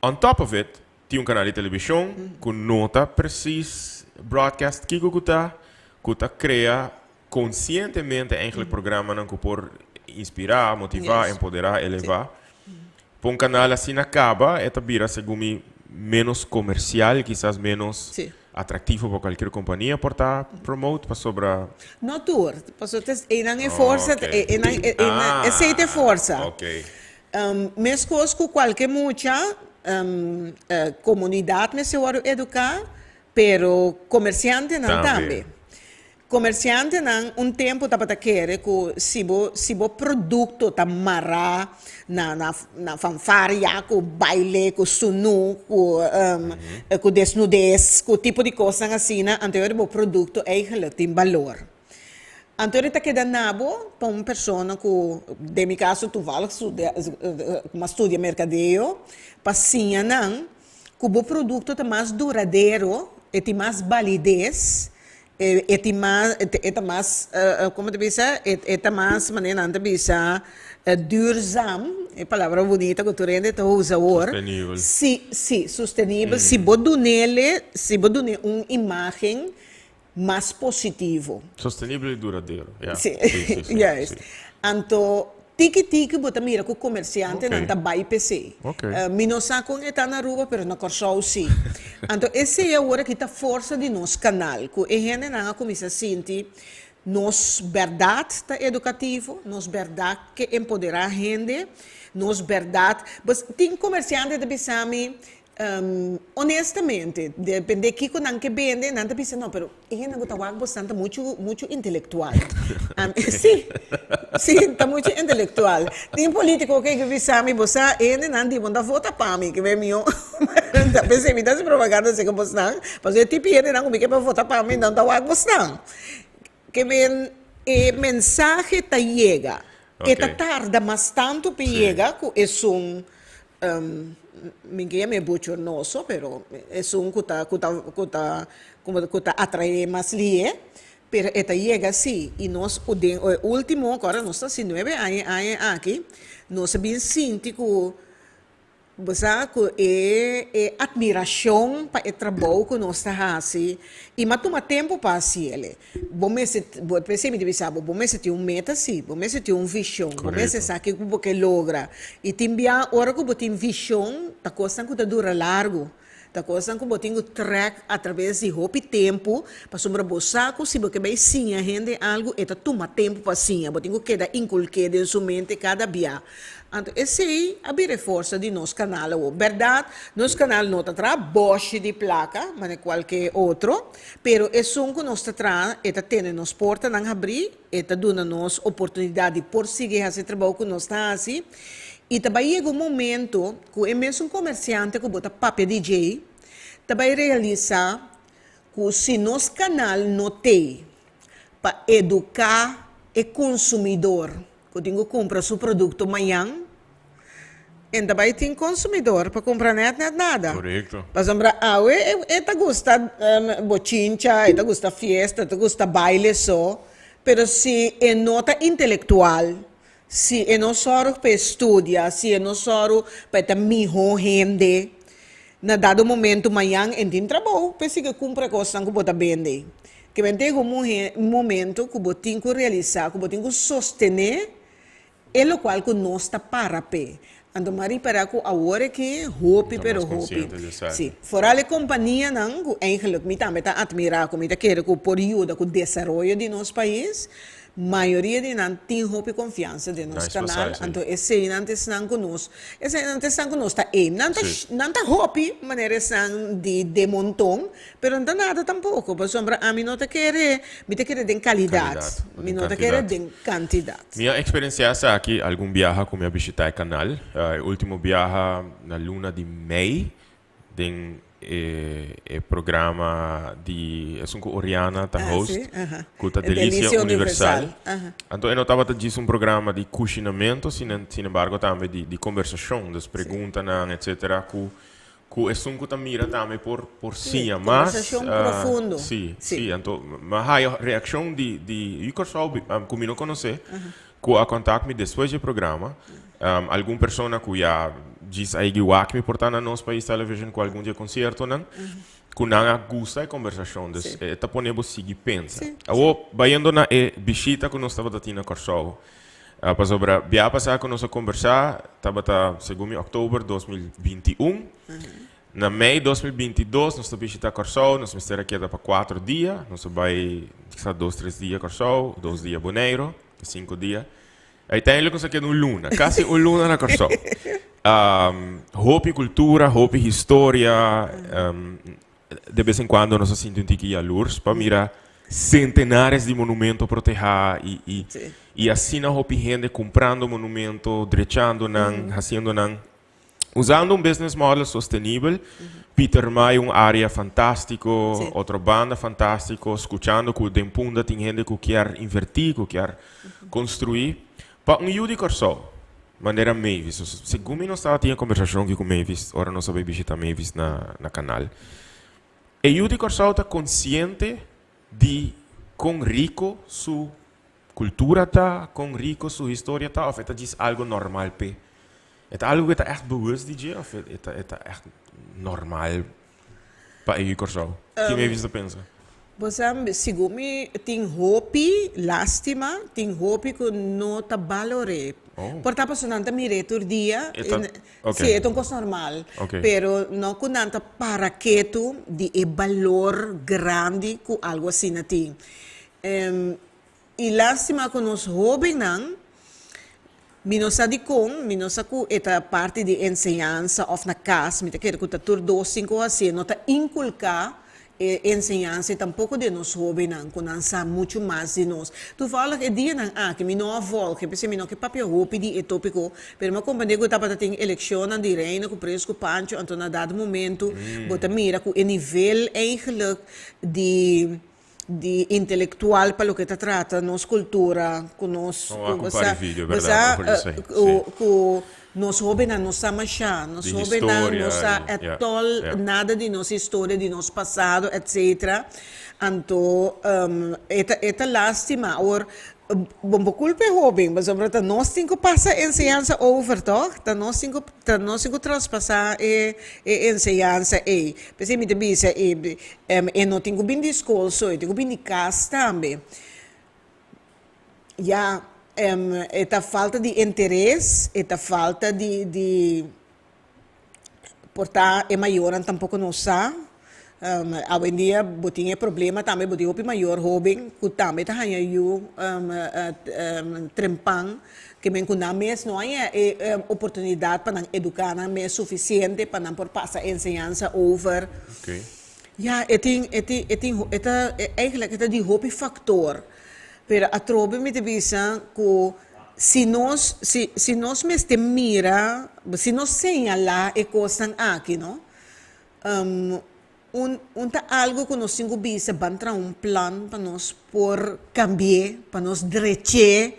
on top of it tin un kanal di televishon ku no ta presis broadcast kiko ku ta, ku ta krea Konsientemente eigenlijk programanan ku por inspirá, motivá, empoderá, elevá. Pa un kanal asina kaba e ta bira segun mi ménos komersial, kisas ménos atraktivo pa kualkier kompania por ta promote pasobra. No tur, pasobra ta einan e forsa, einan esei ta e forsa. Meskos ku kualke mucha, komunidat mester wòrdu eduká, pero komersiantenan tambe. Komersiantenan un tempu tabata kere ku si bo si bo produkto ta mará na na na fanfaria ku baile ku sunú ku ku desnudes ku tipo di kosnan asina anto yora bo produkto eigelijk tin balor. Anto yora ta keda na bo pa un persona ku den mi kaso toevallig studia ku a studia merkadeo pa siña nan ku bo produkto ta mas duradero e tin mas balides. E tin mas, e ta mas, como ta bisa, e ta mas, manera nan ta bisa, duurzaam, e palabra bunita cu tur hende ta usa awor. Sostenibel. Si, si, sostenibel, si bo dunele, si bo dun'e un imagen mas positivo. Sostenibel y duradero, ya. Si, juist. Anto, tiki tiki bo ta mira cu comerciantenan ta bay p'esey. Mi no sa con e ta na Aruba, pero na Corsou si. Anto esey awor aki ta forsa di nos canal, cu e hendenan a cuminsa sinti nos berdad ta educativo, nos berdad ke empodera hende, nos berdad, pues tin comerciante ta bisa mi, Honestamente, depende kiko nan ke bende, nan ta bisa no, pero e hendenan ku ta wak bosnan ta muchu, muchu intelektual. Si, si, ta muchu intelektual. Tin politiko ke ke bisa mi, bo sa, e hendenan di bo no ta vota pa mi, ke be mihó ta p'esei mi ta hasi propaganda aserka bosnan, pasobra e tipo hendenan ku mi ke pa vota pa mi nan ta wak bosnan. Ke men e mensahe ta yega, e ta tarda mas tantu pa e yega ku esun Mi ke yam'é bochornoso, pero esun ku ta ku ta ku ta ku ta atraé mas lié, pero e ta yega sí. I nos ku den e último, ku ora nos ta hasi nuebe aña e aña aki, nos a bin sinti ku bo sa ku e e atmirashon pa e trabou ku nos ta hasi i m'a tuma tempu pa hasiel. Bo mester, bo p'esei mi ta bisa bo, bo mester tin un meta sí, bo mester tin un vishon, bo mester sa kiko bo ke logra. I tin bia ora ku bo tin vishon ta kosnan ku ta dura largu, ta kosnan ku bo tin ku trèk atraves di hopi tempu, pasobra bo sa ku si bo ke bai siña hende algu e ta tuma tempu pa siña, bo tin ku keda inkulk'é den su mente kada bia. Anto esei a bira e forsa di nos kanal awor. Bèrdat, nos kanal no ta traha bòshi di plaka manera kualke otro, Pero esun ku nos ta traha, e ta tene nos portanan habrí, e ta duna nos oportunidat di por sigui hasi e trabou ku nos ta hasi, i ta bai yega un momento ku e mesun komersiante ku bo ta papia di djei ta bai realisá ku si nos kanal no t'ei pa eduká e konsumidor ku tin ku kumpra su produkto mañan, En ta bai tin consumidor pa cumpra net net nada. Correcto. Pasobra awe e ta gusta bochincha, e ta gusta fiesta, e ta gusta baile so, pero si e no ta intelectual, si e no sòru pa e studia, si e no sòru pa e ta miho hende, na dado momento mañan e tin trabou pa e sigui cumpra e cosnan cu bo ta bende. Kimente yega un momento cu bo tin cu realisa, cu bo tin cu sostene E lokual ku nos ta para p'e. Anto m'a ripará ku awor aki hopi Ta pero mas hopi. konsiente di esaki. Sí. Foral e kompanianan ku eigenlijk mi tambe ta atmirá ku mi ta kere ku por yuda ku desaroyo di nos pais, mayoria di nan tin hopi konfiansa den nos Nice pa kanal. sa esei. Anto eseinan ta esnan ku nos, eseinan ta esnan ku nos ta aim. Nan ta Sí. nan ta hopi manera esnan di de monton, pero no ta nada tampoko pasobra ami no ta kere, mi ta kere den kalidat, Kalidat, mi den no ta kere kantidat. den kantidat. Mi a eksperensiá esaki algun biaha ku mi a bishitá e kanal. E último biaha na luna di mei den e e programa di esun ku Oriana ta Ah, host, sí, aha. ku ta E Delisia Delisia Universal. Universal, aha. Anto e no tabata djis un programa di kushinamentu, sin sinembargo tambe di di kombersashon, dus preguntanan etsetera ku Ku esun ku ta mira tambe por por siña mas. Konversashon profundo. Sí, sí. Anto mi a haya reakshon di di yu Kòrsou ku mi no konosé ku a kontak mi despues di e programa. Algun persona ku ya djis a yegi wak mi por ta na Nos Pais Television ku algun di e konsiertonan ku nan a gusta e kombersashon. Dus e ta pone bo sigui pensa. Awor bayendo na e bishita ku nos tabata tin na Kòrsou. Pasobra bia pasá ku nos a kombersá tabata segun mi òktober 2021. Na mei 2022 nos ta bishitá Kòrsou, nos mester a keda pa kuater dia. Nos a bai kisa dos tres dia Kòrsou, dos dia Boneiru, sinku dia. Uiteindelijk nos a keda un luna, kasi un luna na Kòrsou. Hopi kultura, hopi historia. De bes en cuando nos a sinti un tiki yalurs pa mira centenares di monumento protehá i i i asina hopi hende kumprando monumento, drechando nan, hasiendo nan, usando un business model sostenibel. Pietermaai un área fantástiko, Otrobanda fantástiko, skuchando ku den Punda tin hende ku kier invertí, ku kier konstruí. Pa un yu di Kòrsou, manera Mavis, segun mi nos tabata tin e kombersashon aki ku Mavis ora nos a bai bishita Mavis na na kanal, e yu di Kòrsou ta konsiente di kon riko su kultura ta, kon riko su historia ta òf e ta djis algu normal p'e? E ta algu ku e ta ègt bewust di dje òf e ta e ta ègt normal pa e yu di Kòrsou? Ki Mavis ta pensa? Bo sa, segun mi tin hopi lastima, tin hopi ku no ta balor'é. Por ta pasobra nan ta mir'é tur dia, si e ta un kos normal, pero no ku nan ta para ketu di e balor grandi ku algu asina tin. I lastima ku nos hóbennan, mi no sa dikon, mi no sa ku e ta parti di enseñansa òf na kas, mi ta kere ku ta tur dos tin ku hasié, no ta inkulká e enseñansa i tampoko den nos hóbennan ku nan sa muchu mas di nos. Toevallig e dianan aki mi no a volg, p'esei mi no ke papia hopi di e tópiko, pero mi a komprendé ku tabata tin elekshonnan di Reina ku Prins ku Pancho, anto na dado momento bo ta mira ku e nivel eigenlijk di di intelektual pa loke ta trata nos kultura ku nos Oh, ku a bo sa kumpari video, bo berdad, sa over esei, ku sí. ku nos hóbennan no sa mashá, nos Di hóbennan no historia sa i at ja, all ja. nada di nos historia, di nos pasado, etcetera. Anto e ta e ta lástima. Awor, bo no por kulpa e hóben, pasobra ta nos tin ku pasa enseñansa over, tòg? Ta nos tin ku ta nos tin ku traspasá e e enseñansa ei. P'esei mi ta bisa e e no tin ku bin di skol so, e tin ku bin di kas tambe. Ya, e ta falta di interes, e ta falta di di por ta e mayornan tampoco no sa. Awendia bo tin e problema tambe, bo tin hopi mayor hoben cu tambe ta haña yu trempan, ke men cu nan mes no haña e oportunidad pa nan educa nan mes suficiente pa nan por pasa enseñansa over. Ya, e tin, e tin, e tin, e ta, eigenlijk e ta di hopi factor. Pero atrobe mi ta bisa ku si nos, si, si nos mester mira, si nos señalá e kosnan aki, no, un, un ta algu ku nos tin ku bisa ban traha un plan pa nos por kambi'é, pa nos drech'é.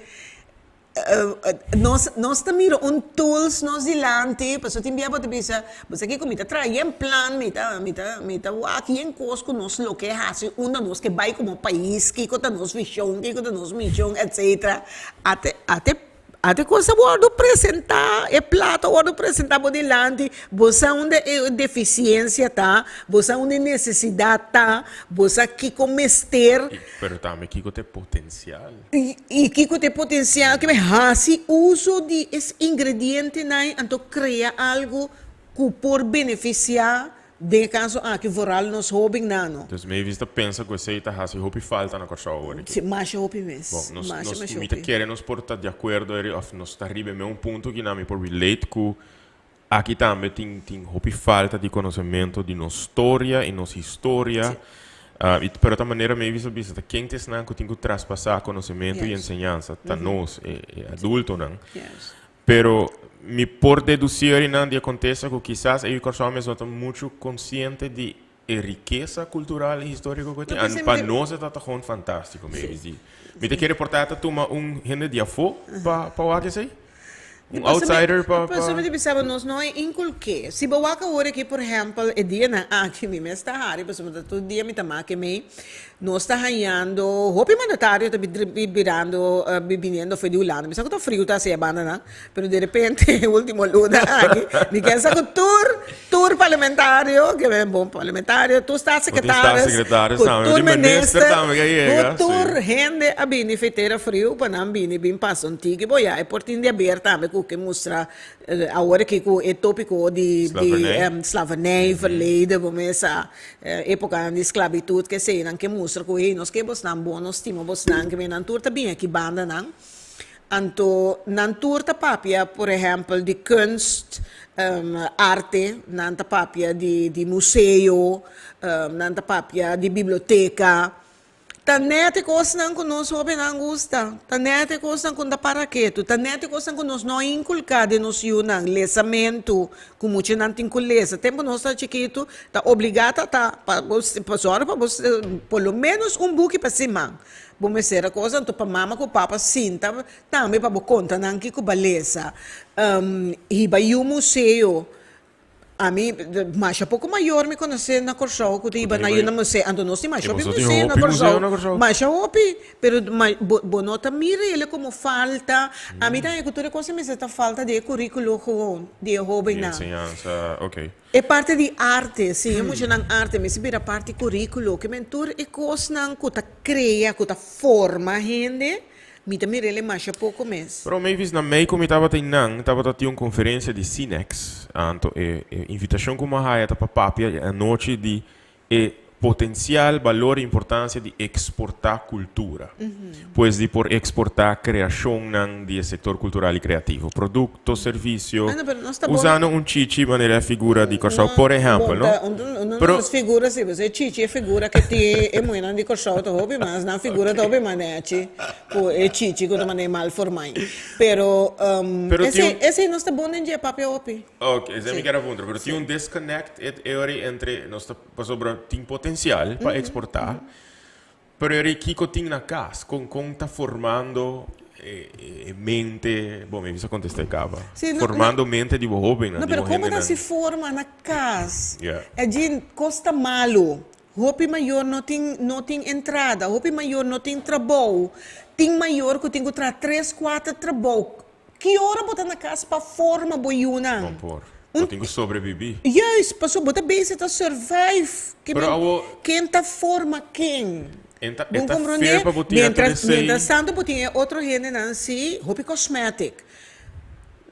Nos nos ta mira un tools nos dilanti, pasobra tin bia bo ta bisa, bo sa kiko mi ta traha yen plan, mi ta mi ta mi ta wak yen kos ku nos lo ke hasi unda nos ke bai komo pais, kiko ta nos vishon, kiko ta nos mishon, etsetera. Ate ate Ate kos a wòrdu presentá, e plato a wòrdu presentá bo dilanti, bo sa unda e defisiensia ta, bo sa unda e nesesidat ta, bo sa kiko mester. Pero tambe kiko ta e potensial. I kiko ta e potensial ke hasi uso di es ingredientenan anto krea algu ku por benefisiá Den e kaso aki vooral nos hóbennan no. Dus Mavis ta pensa ku esei ta hasi hopi falta na Kòrsou awor aki. Si, masha hopi mes. Bon, nos, Masha, nos, masha mi ta hopi. kere nos por ta di akuerdo eri òf nos ta riba e meun punto ki nan mi por relate ku aki tambe tin, tin hopi falta di konosementu di nos storia i nos historia. Si. I, pero ta manera Mavis a bisa ta ken ta esnan ku tin ku traspasá konosementu i Yes. enseñansa? Ta nos, e, e adultonan. Yes. Pero mi por deducí orinan di e contesta cu kisas e Kòrsou mes no ta mucho consciente di e rikesa cultural y historico cu e tin. No, Pa nos e ta ta gewoon fantastico, Mavis. Di, mi ta kere por ta ta tuma un hende di afó pa pa wak esey? Un outsider pa pa. Pasobra mi ta bisa bo nos no e inculqué. Si bo wak awor aki, por ehempel, e dianan aki mi mes ta hari pasobra ta tur dia mi ta make mei. Nos ta hañando hopi mandatario ta birando biniendo for di Hulanda. Mi sa ku ta friu ta hasi e bandanan, pero de repente e ultimo luna aki mi ken sa ku tur tur parlamentario, ke men bon parlamentario, tur staatssecretaris, ku tur minister, ku tur hende a bini for tera friu pa nan bini bin pasa un tiki. Bo ya e por tin di haber tambe ku ke mustra Awor aki ku e tópiko di slavernij, verleden, bo mesa épokanan di sklabitut, ke esei nan ke mustra ku hey nos ke bosnan bon, nos stima bosnan, ke nan tur ta bin aki bandanan. Anto nan tur ta papia por ehèmpel di kunst, arte, nan ta papia di museo, nan ta papia di biblioteka. Ta net e kosnan ku nos hóbennan gusta, ta net e kosnan ku no ta para ketu, ta net e kosnan ku nos no a inkulká den nos yunan, lesamentu ku muchanan tin ku lesa. Tempu nos ta chikitu ta obligá ta ta pa bo pa sòru pa bo por lo ménos un buki pa siman. Bo mester a kos anto pa mama ku papa sinta tambe pa bo konta nan kiko bo a lesa. Hiba yu museo. Ami, masha poko mayor mi konosé na Kòrsou ku ta hiba na yu na museo. Anto nos tin masha hopi museo na Kòrsou. Masha hopi, pero bo bo no ta mira el'e komo falta. Ami ta haña ku tur e kos mester ta falta di e kuríkulo gewoon di e hóbennan. Di enseñansa, oké. E parti di arte, siña muchanan arte mester bira parti kuríkulo. Ke men tur e kosnan ku ta krea, ku ta forma hende. Mi ta mir'el e masha poko mes. Pero Mavis, na mei ku mi tabata einan, tabata tin un konferensia di Cinex. Anto e e invitashon ku mi a haya ta pa papia e anochi di e potensial, balor i importansia di eksportá kultura. Pues di por eksportá kreashonnan di e sektor kultural i kreativo. Produkto, servisio, Ah, no, pero nos ta bon. usando un chichi manera e figura di Kòrsou, por ehèmpel, no? Bon, ta un, un, Pero. nos figura si, pasobra e chichi e figura ke tin e muhénan di Kòrsou ta hopi mas, nan figura ta hopi mas nèchi ku e chichi ku ta manera mal formá. Pero, Pero tin esei, un. esei nos ta bon den dje papia hopi. Ok, esei mi Si. kier a puntra, pero tin un disconnect et e ora entre nos ta, pasobra tin potensial pa eksportá, Pero eri kiko tin na kas? Kon kon ta formando e e mente, bon mi bisa kontesta e kaba. Sí, no, Formando mente di bo hobennan, no, di pero bo komo ta hendenan. si forma na kas? Yeah. Edjean, kos ta malu. Hopi mayor no tin no tin entrada, hopi mayor no tin trabou. Tin mayor ku tin ku traha tres, kuater trabou. Ki ora bo ta na kas pa forma bo yunan? No por. Bo tin ku sobrebibí. Juist, pasobra bo ta bezig ta survive. Ke Pero men, awo. ken ta forma ken? En ta, Bon e ta komprondé? fair pa bo tira tur Mientras, esei. mientras tanto bo tin e otro hendenan si hopi cosmetic.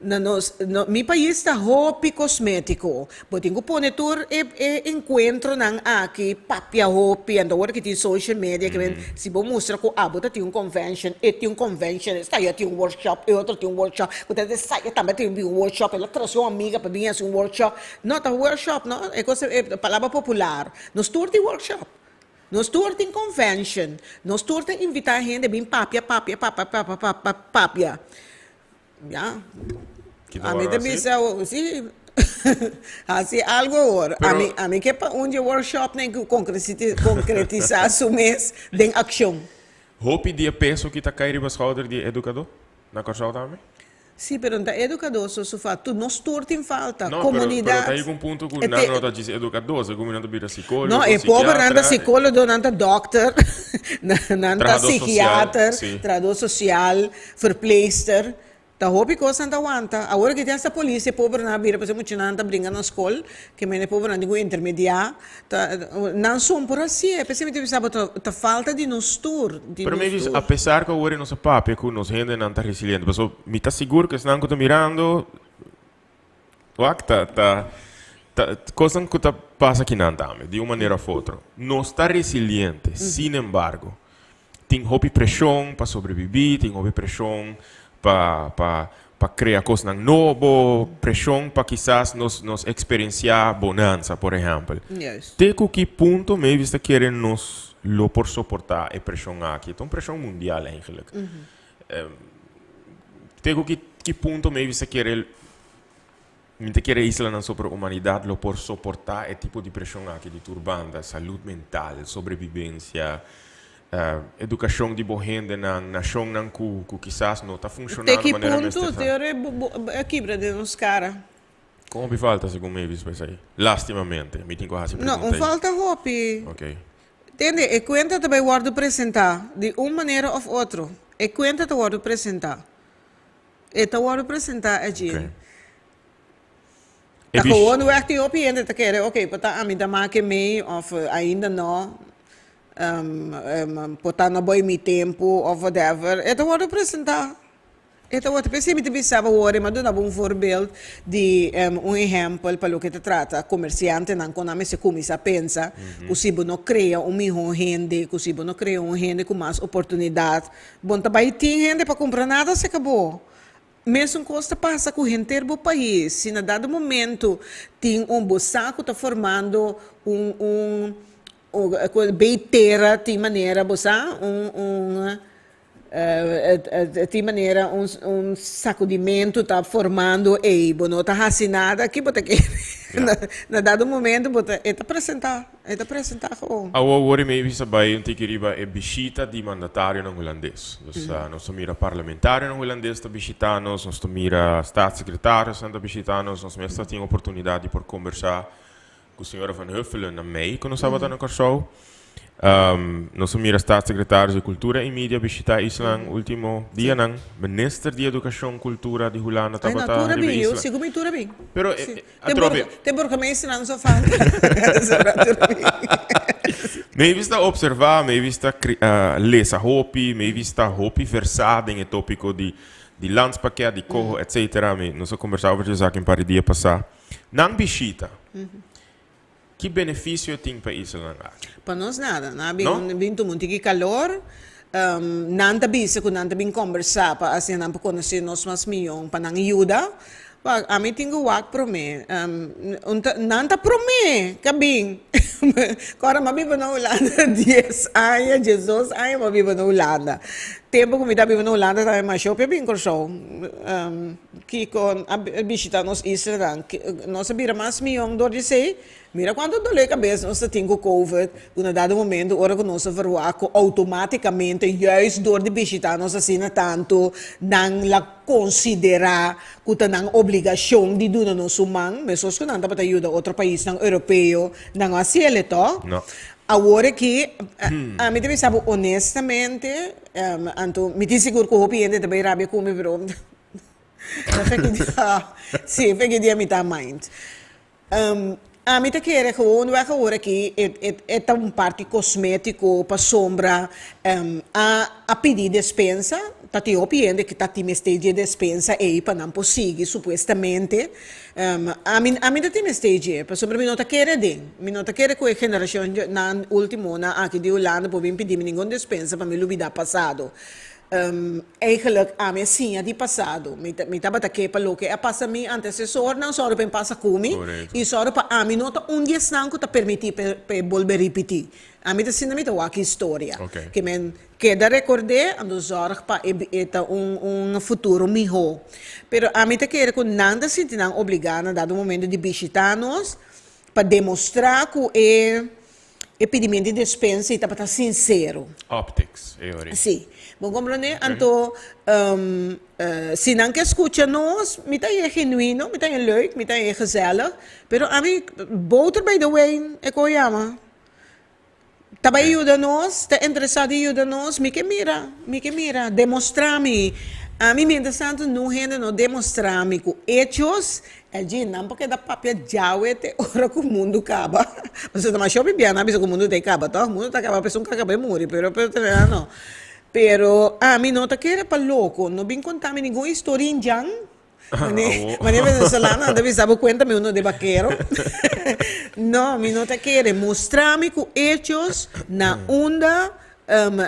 Na nos, no, mi pais ta hopi cosmetico. Bo tin cu pone tur e e encuentronan aki, papia hopi, anto awor ki tin social media ke men si bo mustra cu abo ta tin un convention, e tin un convention, esta ya tin un workshop, e otro tin un workshop, cu ta esaya tambe tin un workshop, el a trece un amiga pa bin haci un workshop. No ta workshop no, e cos e palabra popular. Nos tur tin workshop. Nos tur tin convention. Nos tur ta invita hende bin papia, papia, papia, papia, papia, papia. Ya. Kita Ami wòrdu ta hasi? bisa, si, hasi algu awor. Pero- Ami, ami ke pa un dje workshopnan ku konkretisá su mes den akshon. Hopi di e peso ki ta kai riba skouder di e edukadó na Kòrsou tambe? Si, pero no ta edukadó so su falta. Tur, nos tur tin falta. No, pero, pero Komunidat. ta yega un punto ku E nan te- no ta djis edukadó, segun mi nan ta bira sikólogo, No, e pober nan ta sikiatra. sikólogo, nan ta dòkter, nan ta Trahadó sosial, sikiater, si. trahadó sosial, verpleegster. Ta hopi kosnan ta wanta. Awor ki tin hasta polis e pobernan a bira pasobra muchanan ta bringa na skol, ke mende pobernan tin ku intermediá. Ta nan son por hasié. P'esei mi ta bisa bo ta ta falta di nos tur, di Pero nos Mavis, tur. a pesar ku awor nos a papia ku nos hendenan ta resiliente, pasobra mi ta sigur ku esnan ku ta mirando wak ta ta ta kosnan ku ta pasa akinan tambe, di un manera òf otro. Nos ta resiliente, sin embargo, Tin hopi preshon pa sobrebibí, tin hopi preshon pa pa pa krea kosnan nobo, preshon pa kisas nos nos eksperensiá bonansa, por ehèmpel. Juist. Te ku ki punto Mavis ta kere nos lo por soportá e preshon aki? Ta un preshon mundial eigenlijk. Te ku ki ki punto Mavis ta kere Mi ta kere islanan sobre humanidad lo por soporta e tipo di presion aki di tur banda, salud mental, sobrevivencia, educacion di bo hendenan, nacionnan cu cu kisas no ta funciona Te na ki manera mester punto ta. te ora bo bo a kibra den nos cara? Con hopi falta segun Mavis pa esai? Lastimamente, mi tin cu haci No, pregunta un ei. falta hopi. Ok. Tende, e cuenta ta bay wordo presenta di un manera of otro. E cuenta ta wordo presenta. E ta wòrdu presentá allí. Ok. E Ta bish. gewoon weg tin hopi hende ta kere, ok, por ta ami ta make mei of ainda no, por ta no bai mi tempu of whatever. E ta wòrdu presentá. E ta wòrdu, p'esei mi ta bisa bo awor, mi a duna bo un voorbeeld di un ehèmpel pa loke ta trata komersiantenan kon nan mester kuminsá pensa ku si bo no krea un mihó hende, ku si bo no krea un hende ku mas oportunidat, Bon ta bai tin hende pa kumpra nada se kabó. Mesun kos ta pasa ku henter bo pais. Si na dado momento tin un bo sa ku ta formando un un ku bei tera tin manera bo sa un un tin manera un un sakudimentu ta formando ei bo no ta hasi nada aki bo ta kere na dado momento bo ta e ta presenta. E ta presentá gewoon. Awor wor mi bisa bai un tiki riba e bishita di mandatarionan hulandes. Dus nos ta mira parlamentarionan hulandes ta bishitá nos, nos ta mira staatssecretariosnan ta bishitá nos, nos mes ta tin oportunidat di por kombersá ku señora Van Huffelen na mei ku nos tabata na Kòrsou. Nos a mira staatssecretaris di Kultura i Media bishitá islan último dianan. Minister di Edukashon Kultura di Hulanda Ay, no, tabata tur a riba bin, yo isla. sigur mi tur a bin. Pero Sí. atrobe. Te burgemeesternan so falta. Mavis ta observa, Mavis ta lesa hopi, Mavis ta hopi versá den e tópiko di di landspakket, di koho, etcetera. Mi nos a kombersá over dje esaki un par di dia pasá. Nan bishita, ki benefisio tin pa islanan aki? Pa nos nada. Nan a No? bin bin tuma un tiki kalor. Nan ta bisa ku nan ta bin kombersá pa asina nan por konosé nos mas mihó, pa nan yuda. Wak, ami tin ku wak promé. Un ta, nan ta promé ka bin. Kòrda mi a biba na Hulanda dies aña, diesdos aña mi a biba na Hulanda. Tempu ku mi ta biba na Hulanda tambe masha hopi a bin Kòrsou. Kiko a bishita nos islanan. Nos a bira mas mion dor di esei. Mira kuantu dolé kabes nos ta tin ku covid, ku na dado momento ora ku nos a verwagt ku outomátikamente juist dor di bishita nos asina tantu nan la konsiderá ku ta nan obligashon di duna nos un man, meskos ku nan tabata yuda otro paisnan europeo, nan no a hasiel to. No. Awor aki, ami ta bisa bo honestamente, anto mi tin sigur ku hopi hende ta bai rabia ku mi pero si, feki dia mi ta mind. Ami ta kere gewoon wèg awor aki e ta un parti kosmétiko pasobra a a pidi despensa, ta tin hopi hende ku ta tin mester dje despensa ei pa nan por sigui supuestamente. Ami ami ta tin mester dje pasobra mi no ta kere den, mi no ta kere ku e generashon nan ultimonan aki di Hulanda por bin pidi mi ningun despensa pa mi lubida pasado. Eigenlijk ami a siña di pasado. Mi ta mi tabata ke pa loke a pasa mi antesesornan sòru pa e pasa ku mi Korekto. i sòru pa ami no ta un di esnan ku ta permití pa pa e bolbe ripití. Ami ta sinta mi ta wak historia. Oké. Ke men keda rekord'é, anto zòrg pa e e ta un un futuro mihó. Pero ami ta kere ku nan ta sinti nan obligá na dado momento di bishitá nos pa demostrá ku e E pidimento di despensa i tabata sinsero. Optics, e ori. Sí. Bo komprondé? Anto, si nan ke skucha nos, mi ta haña genuino, mi ta haña leuk, mi ta haña gezellig, pero ami, boter bij de wijn, e ko yama. Ta bai yuda nos, ta interesá di yuda nos, mi ke mira, mi ke mira, demostrá mi. Ami mientras tanto no hende no demostra mi ku hechos, LG, nan por keda papia djawe te ora ku mundu kaba. Pasobra ta masha hopi bia nan a bisa ku mundu ta e kaba tòg? Mundu ta kaba pa esun ka kaba e muri, pero pero no. Pero ami no ta kere pa loko, no bin konta mi ningun historia indjan. Mane, mane venezolano nan ta bisa bo cuéntame uno de vaquero. No, mi no ta kere. Mustra mi cu hechos na unda um,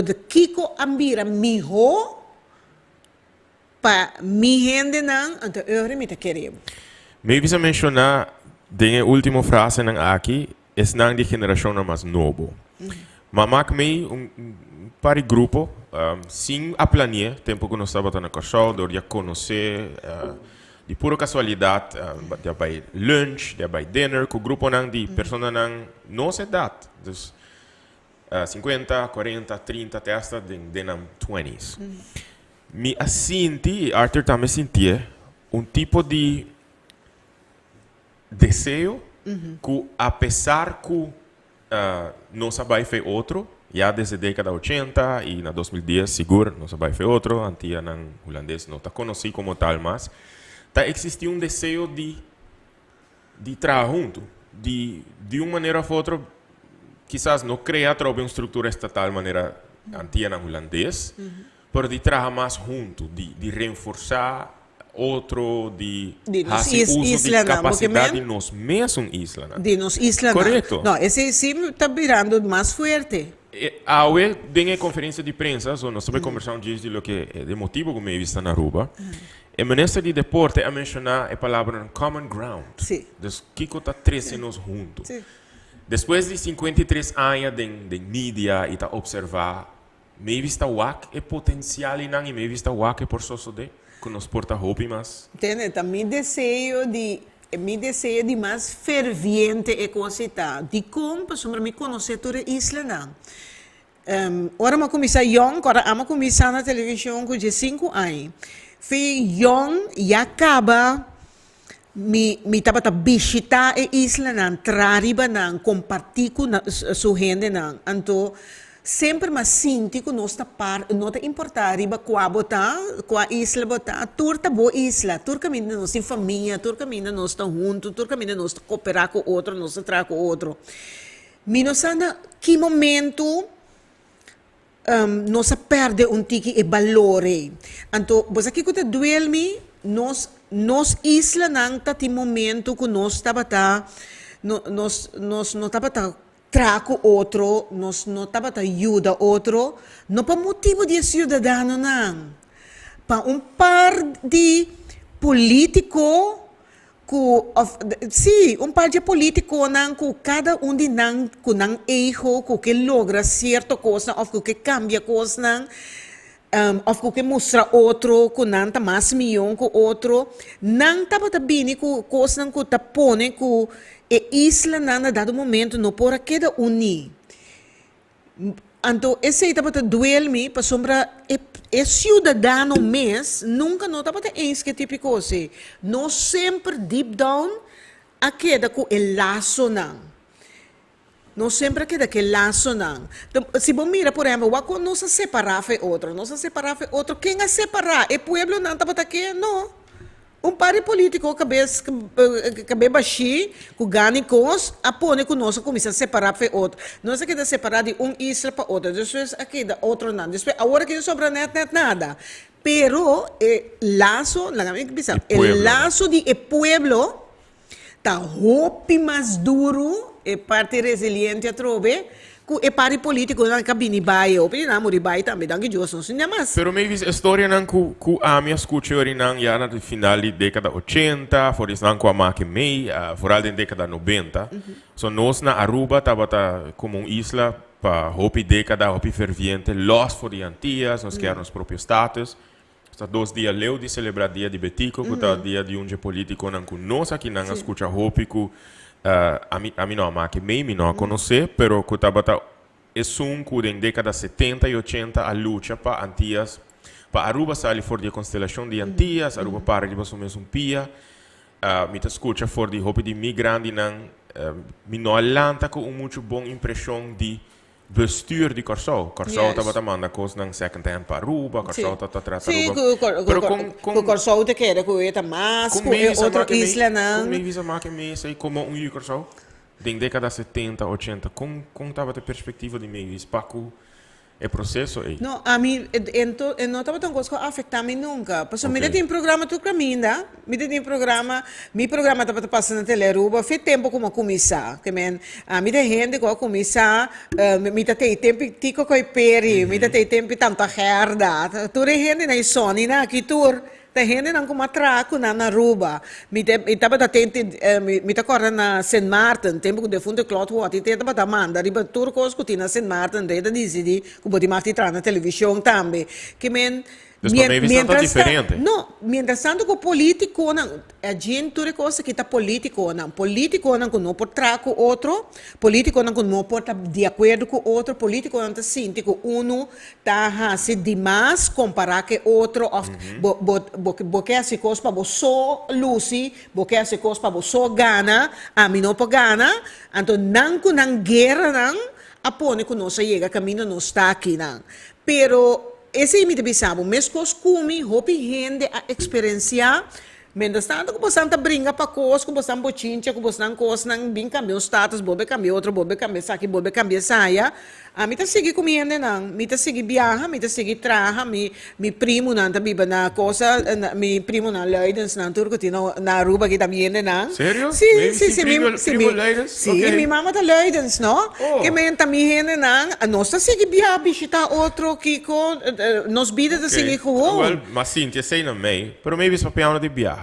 de kiko a bira miho pa mi hendenan, anto e ora mi ta kere bo. Mi bisa menciona den e ultimo frasenan aki, esnan di generacionnan mas nobo. Ma mak mi un par di grupo, sin a plani'é, tempo ku nos tabata na Kòrsou, dor di a konosé di puro kasualidat, di a bai lunch, di a bai dinner ku gruponan di personanan nos edat, dus sinkuenta, kuarenta, trinta te asta den den nan twenties. Mi a sinti, i Arthur tambe sintié, un tipo di deseo ku apesar ku Nos a bai fe otro, ya desde dékada ochenta i na 2010 sigur nos a bai fe otro, Antianan Hulandes no ta konosí komo tal mas. Ta eksistí un deseo di di traha huntu, di di un manera òf otro kisas no krea atrobe un struktura estatal manera Antianan Hulandes, pero di traha mas huntu, di di renforsá otro, di Di nos hasi is, uso di islanan, bo ke kapasidat men? di nos mesun islanan. Di nos islanan. Korekto. No, esei sí ta birando mas fuerte. E awe den e konferensia di prensa, so nos ta bai kombersá un djis di loke e motibu ku Mavis ta na Aruba, e minister di deporte a menshoná e palabranan common ground. Sí. Dus kiko ta trese nos huntu. Sí. Despues di 53 aña den den media i ta opservá Mavis ta wak e potencial einan y Mavis ta wak e por sosode cu nos por ta hopi mas. Tende, ta mi deseo di, mi deseo di mas ferviente e cos ei ta. Dicon? Pasobra mi conoce tur e islanan. Ora mi a cuminsa yong, ora ami a cuminsa na television cu diesinku aña. Fi yong ya caba Mi mi tabata bishitá e islanan, tra riba nan, kompartí ku nan su hendenan. Anto semper mi a sinti ku nos ta par, no ta importá riba kua bo ta, kua isla bo ta, tur ta bo isla. Tur kaminda nos tin famia, tur kaminda nos ta huntu, tur kaminda nos ta koperá ku otro, nos ta traha ku otro. Mi no sa na ki momentu Nos a perde un tiki e balor ei. Anto, bo sa kiko ta duel mi? Nos, nos islanan ta tin momento ku nos tabata, no, nos, nos no tabata traha ku otro, nos no tabata yuda otro, no pa motibu di e siudadanonan, pa un par di politiko Ku of sí, un par dje politikonan ku kada un di nan ku nan ego ku ke logra sierto kosnan of ku ke kambia kosnan of ku ke mustra otro ku nan ta mas mion ku otro, nan tabata bini ku kosnan ku ta pone ku e islanan na dado momento no por a keda uní. Anto esei tabata duel mi pasobra e e ciudadano mes nunca no tabata eens ku e tipo di kos ei. Nos semper deep down a keda ku e lasonan. Nos semper a keda ku e lasonan. Si bo mira por ehempel wak kon nos a separa for e otro. Nos a separa for e otro. Ken a separa? E pueblonan tabata ke? No. Un par di politico cabes cabe bashi cu gani cos a pone cu nos a cuminsa separa fe otro. Nos a keda separa di un isla pa otro, despues a keda otronan, despues awor aki no sobra net net nada. Pero e lazo, laga mi bisa, e lazo di e pueblo Ta hopi mas duru e parti resiliente atrobe ku e parti politikonan ka bini bai. Hopi di nan a muri bai tambe, danki Dios nos no mas. Pero Mavis, e storianan ku ku ami a skucha yori nan ya na final di dekada ochenta, for di esnan ku a make mei, foral den dekada nobenta. So nos na Aruba tabata komo un isla pa hopi dekada, hopi ferviente, los for di Antillas, nos kier nos propio status. Ta dos dia leu di celebra Dia di Betico, cu ta dia di un dje politiconan cu nos akinan a scucha hopi cu ami ami no a make mei, mi no a conoce, pero cu tabata esun cu den decada setenta y ochenta a lucha pa Antillas, pa Aruba sali for di e constelacion di Antillas, Aruba para riba su mesun pia. Mi ta scucha for di hopi di mi grandinan, mi no a lanta cu un mucho bon impresion di. Bestuur di Kòrsou. Kòrsou tabata manda kosnan second hand pa Aruba, Kòrsou tabata trata Sí, Aruba. ku ku Pero ku kon ku kon Kòrsou ta kere ku e ta mas kon ku e Mavis a otro make me kon islanan. Mavis a make mesa i komo un yu di Kòrsou den dékada setenta, ochenta, kon kon tabata e perspektiva di Mavis pa ku e proseso ei? No, ami e e no tabata un kos ku a afektá mi nunka. Pasobra mi ta tin programa tur kaminda. Mi ta tin programa, mi programa tabata pasa na Telearuba fe tempu ku mi a kuminsá. Ke men, ami ta hende ku a kuminsá, mi ta tei tempu Tico Kuiperi, mi ta tei tempu Tanta Gerda, tur e hendenan i Sonnynan aki tur. Ta hendenan ku a traha ku nan na Aruba. Mi ta mi tabata tente mi ta kòrda na Sint Maarten, tempu ku defuntu Claude Hoti te tabata manda riba tur kos ku tin na Sint Maarten, te ta disidí ku bo tin mag di traha na televishon tambe. Ke men Dus pa Mavis nan ta mientras ta diferente. no, mientras tanto ku politikonan, a djin tur e kos aki ta politikonan, politikonan ku no por traha ku otro, politikonan ku no por ta di akuerdo ku otro, politikonan ta sinti ku unu Ta hasi dimas kompará ku e otro òf bo bo bo bo ke hasi kos pa bo so lusi, bo ke hasi kos pa bo so gana, ami no por gana. Anto nan ku nan gueranan a pone ku nos a yega kaminda nos ta akinan. Pero esei mi ta bisa bo, meskos ku mi hopi hende a eksperensiá. Mientras tanto ku bosan ta bringa pa kos, ku bosan bochincha, ku bosnan kosnan bin kambia un status, bolbe kambia otro, bolbe kambia esaki, bolbe kambia esaya, ami ta sigui ku mi hendenan, mi ta sigui biaha, mi ta sigui traha, mi mi primonan ta biba na cosa, mi primonan Luidensnan tur ku tin na Aruba aki ta mi hendenan. Serio? Si, Maybe si, si si, mi primo si mi primo Luidens? si, Ok. mi mama ta Luidens, no? Oh. Ke men ta mi hendenan, nos ta sigui biaha bishita otro, kiko, nos bida ta Ok. sigui gewoon. Wel, ma sinti esei na mei. Pero maybe pa piano di biaha.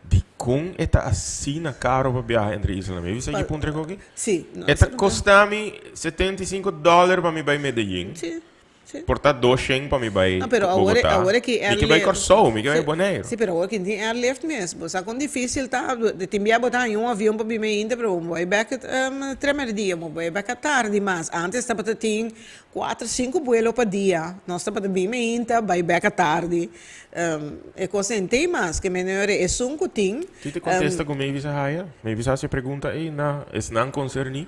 Dikon e ta asina karo pa biaha entre islanan? Maybe sa ki puntra koki? Sí. No, E ta kosta mi 75 dollar pa mi bai Medellin. Sí, sí. Por ta 200 pa mi bai No, pero awor, Bogotá. awor aki Mi ke bai airlift. Kòrsou, mi ke bai Sí, Boneiru. sí, pero awor aki tin airlift mes. Bo sa kon difícil ta. Tin bia bo ta haña un avion pa bini ainda, pero bo bai bek tremer dia, bo bai bek atardi mas. Antes tabata tin Cuatro, cinco vuelo pa dia. Nos tabata bin meinta, bai bek atardi. E cos en tei mas ke meneer esun cu tin. Ki te contesta cu Mavis a haya? Mavis a haci e pregunta ey na esnan concerni?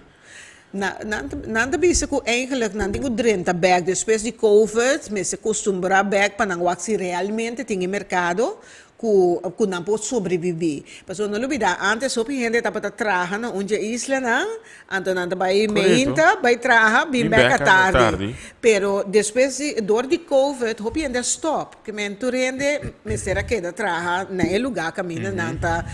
Na, nan ta, nan ta bisa cu eigenlijk nan tin cu drenta bek despues di covid, mester custumbra bek pa nan wak si realmente tin e mercado ku ku nan por sobrebibí. Pasobra no lubidá, ántes hopi hende tabata traha na un dje islanan, anto nan ta bai meinta, bai traha, bin bèk atardi. Pero despues di, dor di covid, hopi hende a stòp. Ke men tur hende mester a keda traha na e lugá kaminda nan ta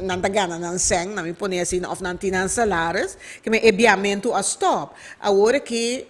nan ta gana nan sèn, nan mi pone asina, òf nan tin nan salaris. Ke men e biamentu a stòp. Awor aki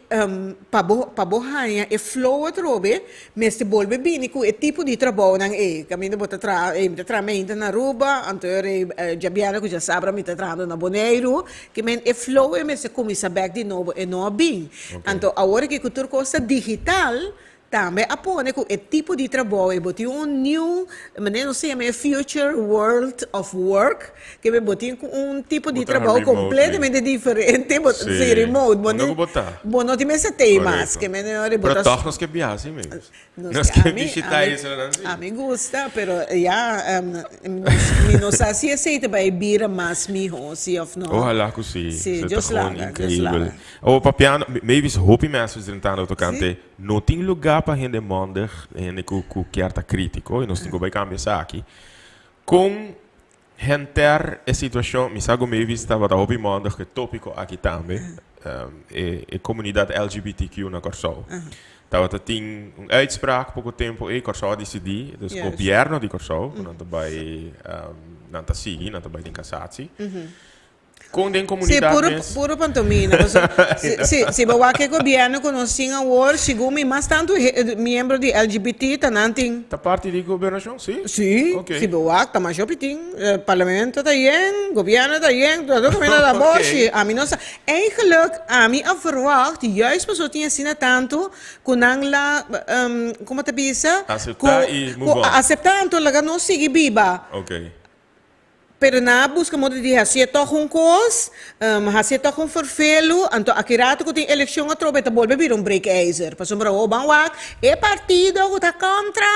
pa bo pa bo haña e flow atrobe, Mester bolbe bini ku e tipo di trabounan ei. Kaminda bo ta traha, ei mi ta traha meinta na Aruba, anto e djabièrnè ku djasabra mi ta trahando na Boneiru. Ke men e flow ei mester kuminsá bèk di nobo, e no a bin. Anto awor aki ku tur kos ta digital, tambe a pone ku e tipo di trabou ei bo tin un new, manera nos ta yama e future world of work, Ke bo tin ku un tipo di Bo traha trabou remotely. completamente diferente, bo, Sí. sí, remote. Bo Unda ni, ku bo ta. bo no tin mester tei mas. Correcto. Ke men ora bo Pero ta toch nos ke biaha si mes. Nos Nos ke, ke ami, bishita ami, islanan si. ami gusta, pero ya, mi no sa si esei ta bai bira mas miho si of no. Ojalá ku si. Sí, Esei ta Dios gewoon laga, Dios increíbel. laga. Awo papiando, maybe hopi mensas drentando tocante no tin lugar pa hende mondig, hende ku ku kier ta crítico y nos tin ku bai cambia esaki. Kon henter e situashon, mi sa ku Mavis tabata hopi mondig ku e tópiko aki tambe, e e komunidat LGBTQ na Kòrsou. Tabata tin un uitspraak poko tempu ei, Kòrsou a disidí, dus gobièrnu di Kòrsou, ku nan ta bai nan ta sigui, nan ta bai den kasatsi. Kon den Sí, komunidat puro, mes. puro pantomina. Paso, si, si, si bo wak e gobierno ku nos tin awor, segun mi mas tantu he- miembro di LGBT ta nan tin. Ta parti di gobernashon, sí? Sí, Ok. si bo wak ta masha hopi tin. Eh, parlamento ta yen, gobierno ta yen, tur tur kaminda ta Ok. boshi. Ami no sa. Eigenlijk, ami a verwacht, juist paso tin asina tantu, ku nan la, komo ta bisa? Aseptá Ku, i ku move on. aseptá anto laga nos sigui biba. Ok. Pero nan a buska modo di hasié tòg un kos, hasié tòg un ferfelu, anto aki rato ku tin elekshon atrobe e ta bolbe bira un breekijzer. Pasobra awor ban wak e partido ku ta kontra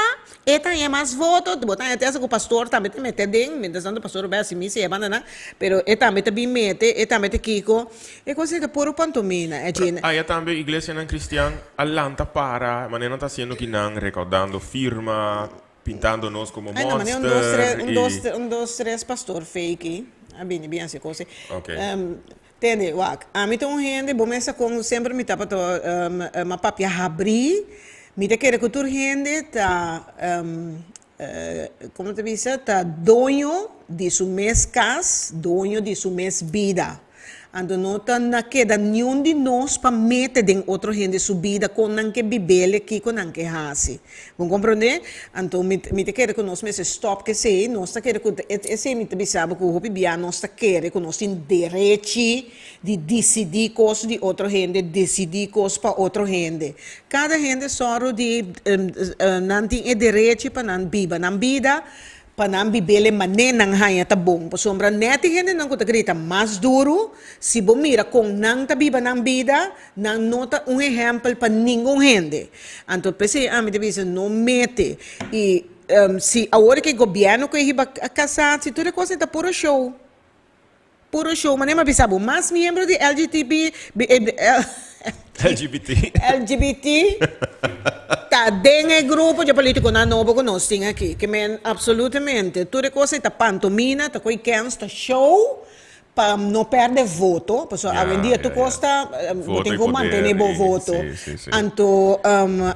e ta haña mas voto, bo ta haña te hasta ku pastor tambe ta mete aden, mientras tanto pastor a bai hasi misa i a banda nan, pero e tambe ta bin mete, e tambe ta kiko, e kos ei ta puru pantomina, Pero aya tambe iglesianan kristian a lanta para manera nan ta hasiendo kinan, rekaudando firma, Pintando nos como Ay, no, mané un dos, monster tres, un y dos, un dos, tres pastor fake a bini bin hasi cos. Ok. Tende, wak, ami ta un hende, bo mester con semper mi tabata um, a papia habrí, mi ta kere cu tur hende ta um, como ta bisa, ta doño di su mes cas, doño di su mes bida. Anto no ta na keda niun di nos pa mete den otro hende su bida kon nan ke bibele, kiko nan ke hasi. Bon komprondé? Anto mi mi ta kere ku nos mester stòp ku esei, nos ta kere ku esei mi ta bisa bo ku hopi bia nos ta kere ku nos tin derechi di disidí kos di otro hende, disidí kos pa otro hende. Kada hende sòru di nan tin e derechi pa nan biba nan bida, Pa nan bibel e mané nan haña ta bon, pasobra nèt e hendenan ku ta grita mas duru, si bo mira kon nan ta biba nan bida, nan no ta un ehèmpel pa ningun hende. Anto p'esei ami ta bisa no mete. I si awor ke gobièrnu ku e hiba kasá, si tur e kos ei ta puro show. Puro show, manera mi a bisa bo, mas miembro di LGTB, LGBT. LGBT ta den e grupo dje politiconan nobo cu nos tin aki. Ke men absolutamente tur e cos ei ta pantomina, ta coi kens, ta show pa no perde voto, pasobra awendia tur cos ta, bo Voto tin y cu poder mantene bo y voto. sí, sí, sí. Anto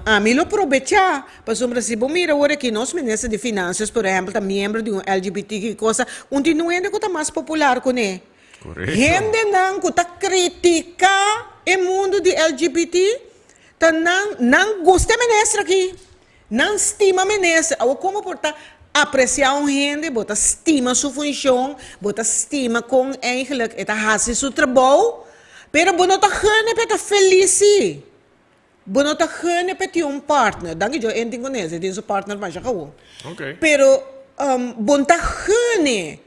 ami lo probecha Pasobra si bo mira ora ki nos minister di Finansias, por ehempel, ta miembro di un LGBT ki cosa, un tin un hende ku ta mas popular kuné. Korekto. Hendenan ku ta kritiká e mundu di LGBT, ta nan, nan gusta e minister aki. Nan stima minister. Awor komo por ta apresiá un hende, bo ta stima su funshon, bo ta stima kon eigenlijk e ta hasi su trabou, pero bo no ta gene pa e ta felis si. Bo no ta gene p'e tin un partner. Danki Dios en tin con es, e tin su partner masha gawon. Ok. Pero bo no ta gene.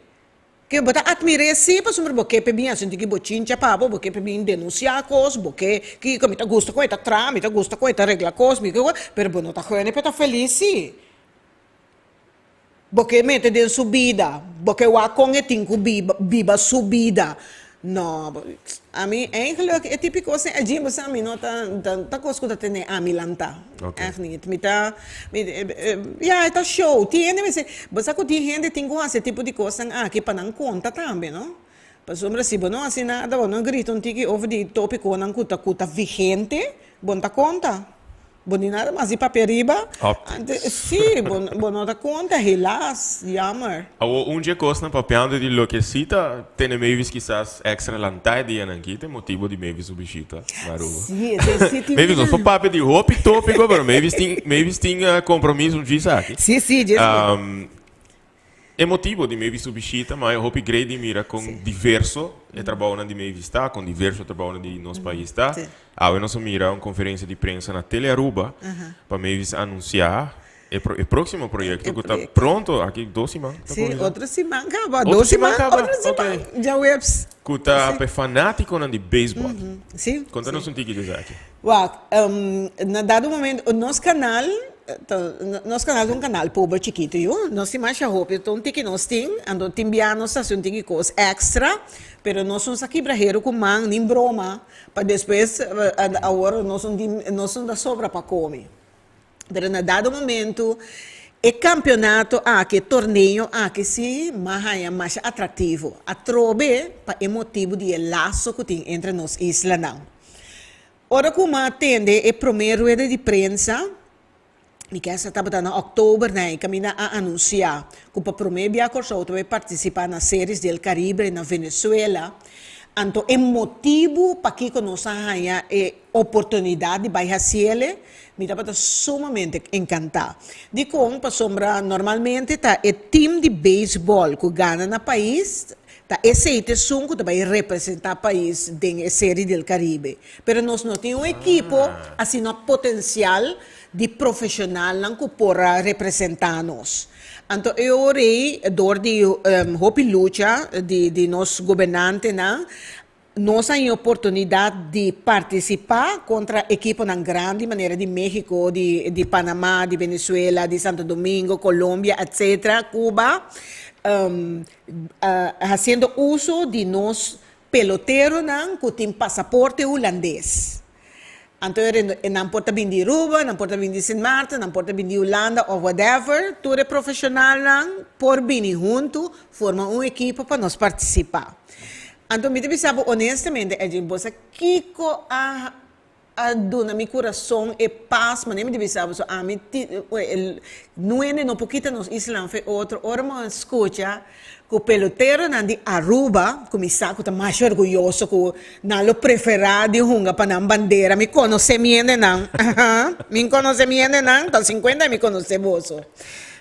Ke bo ta admir'é si pasobra bo ke p'e bin hasi un tiki bochincha pa bo, bo ke p'e bin denuncia cos, bo ke kiko, mi ta gusta con e ta traha, mi ta gusta con e ta regla cos, mi ke pero bo no ta gene p'e ta feliz si. Bo ke mete den su bida, bo ke wak kon e tin ku biba, biba su bida. No, ami eigenlijk e tipo kos ei allí bo sa mi no ta ta kos ku ta tene ami lantá. Ok. Echt niet. Mi ta, mi ya e ta show. Tin hende mester, bo sa ku tin hende tin ku hasi e tipo di kosnan aki pa nan konta tambe no. Pasobra si bo no hasi nada, bo no grita un tiki over di topikonan ku ta ku ta vigente, bo no ta konta. Bo ni nada mas di papia riba. Optics. Sí, bo, bo no ta konta, helaas, jammer. Awor un dje kosnan papiando di loke sí ta tene Mavis kisas extra lantá e dianan aki ta e motibo di Mavis su bishita na Aruba. Sí, esei sí tin Mavis nos por papia di hopi tópiko pero Mavis tin Mavis tin kompromiso un djis aki. Sí, sí, djis. E motibo di Mavis su bishita, ma e hopi grei di mira con diverso e trabounan di Mavis ta, con diverso e trabounan di nos pais ta. Awe nos a mira un conferencia di prensa na Tele Aruba pa Mavis anuncia e e proximo proyecto cu ta pronto, aki dos siman ta Si, cuminsa? otro siman caba, Otro dos siman siman, caba, otro siman, ok. djaweps. Cu ta pa e fanaticonan di baseball. Si, Conta si. nos un tiki di esaki. Wak, na dado momento, nos canal, nos canal ta un canal pober chikito yu, nos tin masha hopi, ta un tiki nos tin, anto tin bia nos ta hasi un tiki cos extra, pero nos no sa kibra hero cu man, nin broma, pa despues awor nos no tin, nos no ta sobra pa come. Pero na dado momento, e campeonato aki, e torneo aki si, m'a haña masha atractivo, atrobe pa e motibo di e laso cu tin entre nos islanan. Ora ku m'a tende e promé rueda di prensa, mi kesa tabata na òktober na e kaminda a anunsiá ku pa promé bia Kòrsou ta bai partisipá na Series del Caribe na Venezuela. Anto e motibu pakiko nos a haña e oportunidat di bai hasiele, mi tabata sumamente enkantá. Dikon? Pasobra normalmente ta e tim di beisbòl ku gana na pais Ta esei ta esun ku ta bai representá pais den e Serie del Caribe. Pero nos no tin un ekipo asina potensial di profeshonalnan ku por a representá nos. Anto e ora ei dor di hopi lucha di di nos gobernantenan nos a haña oportunidat di partisipá kontra ekiponan grandi manera di Mexico, di di Panama, di Venezuela, di Santo Domingo, Colombia etcetera, Cuba, hasiendo uso di nos peloteronan ku tin pasaporte hulandes. Anto e nan por ta bin di Aruba, nan por ta bin di Sint Maarten, nan por ta bin di Hulanda of whatever, tur e profeshonalnan por bini huntu forma un ekipo pa nos partisipá. Anto mi ta bisa bo honestamente Edwin, bo sa kiko a a duna mi kurason e pas, manera mi ta bisa bo, so ami ti nuende no por kita nos islanan for e otro, ora mi a skucha Ku peloteronan di Aruba ku mi sa ku ta masha orguyoso ku nan lo preferá di hunga pa nan bandera. Mi konosé mi hendenan, aha, mi konosé mi hendenan, ta sinkuenta mi konosé boso.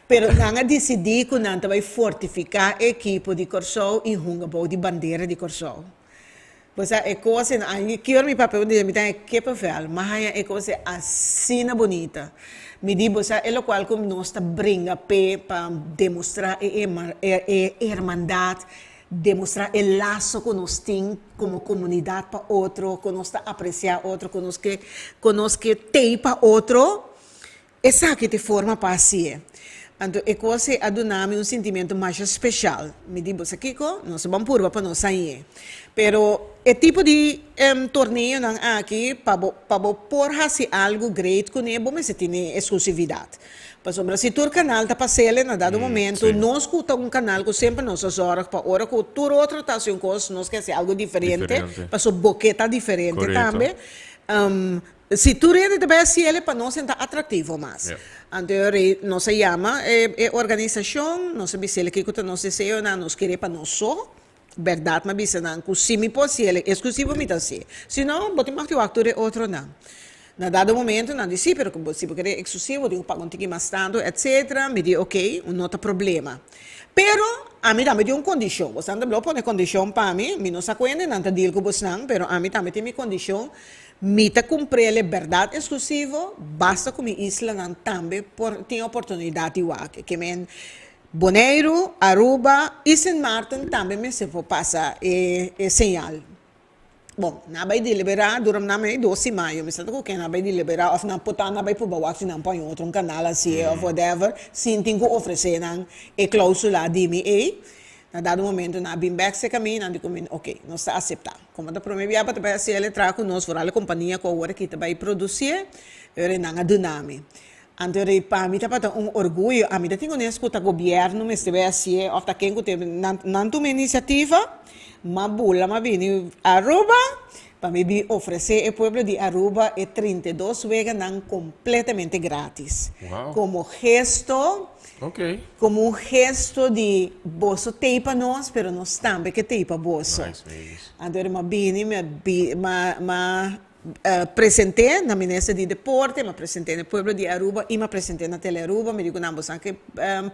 Pero nan a disidí ku nan ta bai fortifiká e ekipo di Kòrsou i hunga bou di bandera di Kòrsou. Pues a e kos en a kier mi papia un dia mi ta e kippenvel ma haña e kos e asina bunita mi di bo sa e lokual ku nos ta bringa p'e pa demostrá e e hermandat demostrá e laso ku nos tin komo komunidat pa otro ku nos ta apresiá otro ku nos ke ku nos ke tei pa otro. Esaki ta e forma pa hasié. Anto e kos ei a duna mi un sintimentu masha speshal. Mi di, Bo sa kiko? Nos a ban purba pa nos hañ'é. Pero e tipo di torneonan aki, pa bo pa bo por hasi algu great kuné, bo mester tene esklusividat. Pasobra si tur kanal ta pas'el na dado momento, nos ku ta un kanal ku semper nos a zòrg pa ora ku tur otro ta hasi un kos, nos ke hasi algu diferente, pasobra bo ke ta diferente tambe. Si tur hende ta bai hasi el e pa nos ta atractivo mas. Anto e rei nos a yama e e organisacion, nos a bisa el kico ta nos deseonan, nos kere pa nos so. Berdad mi a bisa nan cu si mi por hasi el exclusivo mi ta hasi. Si no, bo tin mag di wak tur e otronan. Na dado momento nan di si, pero si bo kere exclusivo bo tin cu paga un tiki mas tanto etcetera. Mi di ok, no ta problema. Pero ami tambe tin un condicion. Bosnan ta blo pone condicion pa mi, mi no sa cu hende nan ta deal cu bosnan, pero ami tambe tin mi condicion. Mi ta kumprele bèrdat esklusivo, basta ku mi islanan tambe por tin oportunidat di wak. Ke men Boneiru, Aruba i Sint Maarten tambe mester por pasa e e señal. Bon, nan a bai deliberá dura nan mei dos siman, yo mester ta ku ken nan a bai deliberá òf nan por ta nan bai purba wak si nan por haña otro un kanal hasié òf whatever, sin tin ku ofresé nan e klausula di mi ei. Na dado momento nan a bin bèk serka mi, nan di ku mi, oke, nos ta aseptá. Komo ta promé bia pa ta bai hasi el e traha ku nos, foral e kompania ku awor aki ta bai produsié, e ora nan a duna mi. Anto e pa mi tabata un orguyo, ami ta tin ones ku ta gobièrnu mester bai hasié òf ta ken ku te, nan nan tuma e inisiativa, m'a bula m'a bini Aruba pa mi bin ofresé e pueblo di Aruba e 32 weganan kompletamente gratis. Komo gesto Ok. Como un gesto di boso t'ei pa nos, pero nos tambe ke t'ei pa boso. Nice, Mavis. Anto ora m'a bini, mi a bi, m'a, m'a present'é na Minister di Deporte, m'a present'é na e pueblo di Aruba i m'a present'é na Telearuba. Mi di ku nan, boso ke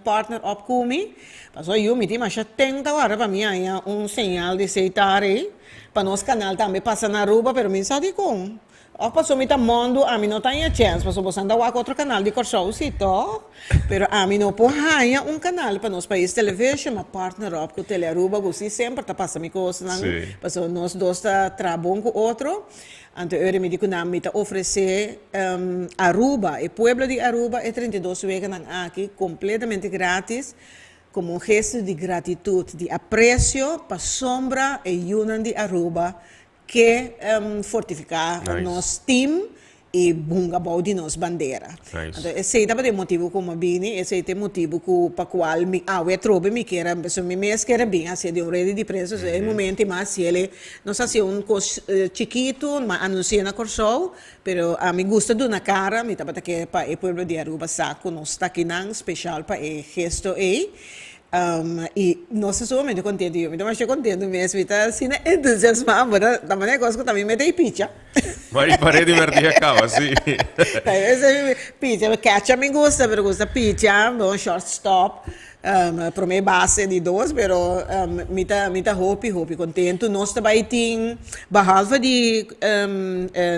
partner op ku mi. Pasobra yu, mi tin masha tenta wòrdu pa mi haña un señal di setar ei, pa nos kanal tambe pasa na Aruba, pero mi no sa dikon. Of paso mi ta mondu ami no ta haña chèns paso bosan ta wak otro kanal di Kòrsou si tòg pero ami no por haña un kanal pa nos pais television ma partner op ku Telearuba ku si semper ta pasa mi kosnan paso nos dos ta traha bon ku otro anto e ora mi di ku nan mi ta ofresé Aruba e pueblo di Aruba e 32 weganan aki kompletamente gratis komo un gesto di gratitut di apresio pasobra e yunan di Aruba Ke fortifiká nos team i bunga bou di nos bandera. Anto esei tabata e motibu ku mi a bini, esei ta e motibu ku pa kual mi awe atrobe mi kier a, pasobra mi mes kier a bin hasié den un reda di prensa, so e momento i mi a hasiel e, nos a hasi un kos chikitu, mi a anunsi'é na Kòrsou, pero ami gusta duna kara, mi tabata ke pa e pueblo di Aruba sa ku nos ta akinan speshal pa e gesto ei. I nos ta sumamente contento, yo mi ta masha contento mes, mi ta asina entusiasmá, bo ta, ta manera cos cu ta mi mete e picha. Ma i paré di merdia caba, si. Ta picha, catcher mi gusta, pero gusta picha, bon short stop. Prome base di dos, pero mi ta mi ta hopi hopi contento. Nos ta bay tin behalve di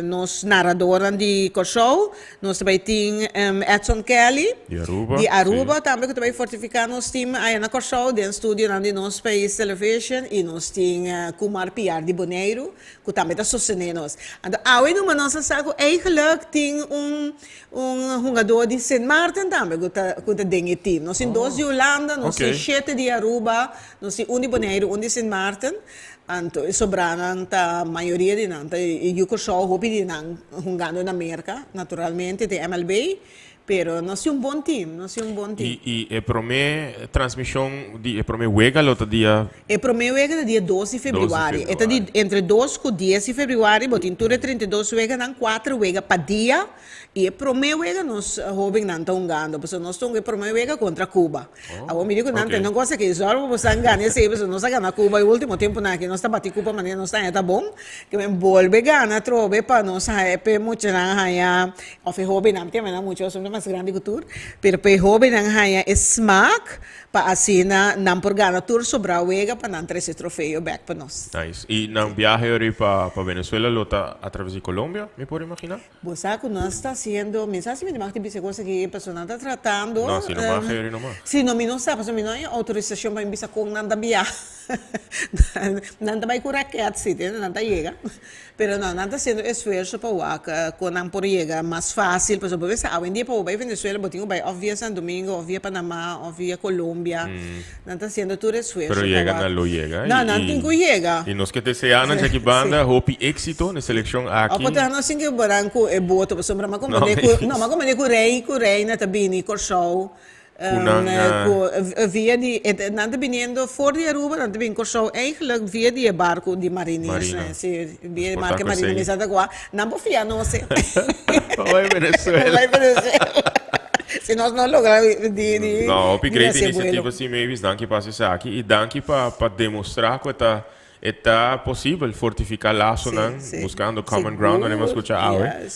nos naradornan di Kòrsou, nos ta bay tin Edson Kelly Di Aruba, di Aruba tambe ku ta bay fortifiká nos team aya na Kòrsou den studionan di Nos Pais Television i nos tin Kumar Piar di Boneiru ku tambe ta sostené nos. Anto awe numa nos a sa ku eigenlijk tin un Un hungadó di Sint Maarten tambe ku ta ku ta den e team. Nos tin dos di Hulanda, nos tin shete di Aruba, nos tin un di Boneiru, un di Sint Maarten. Anto e sobranan ta mayoria di nan ta yu Kòrsou, hopi di nan hungando na Merka, naturalmente den MLB. Pero nos tin un bon team, nos tin un bon team. I i e promé transmishon di e promé wega lo ta dia? E promé wega ta dia dos di febrüari. E ta di entre dos ku dies di febrüari. Bo tin tur e 32 weganan, kuater wega pa dia. I e promé wega nos hóbennan ta hungando, pasobra nos ta hunga e promé wega kontra Cuba. Awor mi di ku nan tende un kos aki, zòrg pa boso gana esei, pasobra nos a gana Cuba e último tempunan aki, nos ta bati Cuba manera nos ta haña ta bon, ke men bolbe gana atrobe pa nos haña pa e muchanan haña, òf e hóbennan, mi ta yama nan mucha pasobra mi ta mas grandi ku tur, pero pa e hóbennan haña e smak Pa asina nan por gana tur sobrá wega pa nan trese trofeo bek pa nos. Nice. I nan biahe ori pa pa Venezuela lo ta a traves di Colombia, mi por imaginá? Bo sa ku nos ta hasiendo, mi sa si mi ta mag di bisa kos aki, pasobra nan ta tratando. No, si no mag ori no mag. Si no, mi no sa, pasobra mi no hay outorisashon pa mi bisa kon nan ta biaha. Nan ta bai ku raket si, nan ta yega. Pero no, nan ta haciendo esfuerzo pa wak con nan por yega mas facil, pasobra bo mester awendia pa bo bay Venezuela bo tin cu bay of via San Domingo of via Panama of via Colombia, nan ta haciendo tur esfuerzo Pero pa yega wak. nan lo yega No, nan tin cu yega. y nos ke desea nan djaki banda hopi exito na e seleccion Of aki. por ta nos tin cu baran cu e boto pasobra mi a comprende cu, no, mi a comprende cu rey cu reina ta bini Corsou. Ku nan a. Ku via di e nan ta biniendo for di Aruba nan ta bin Kòrsou eigenlijk via di e barku di Mariniers Marina. Si via di Por marke ta ku Marina esei. mi sa ta kua nan por fia nos e. Pa bai Pa Venezuela. bai Venezuela. Si nos no logra di di No, hopi di great hasi e vuelo. inisiativa si Mavis, danki pa hasi esaki i danki pa pa demostra ku e ta E ta posibel fortifica lasonan buscando common ground wanneer mi a scucha awe.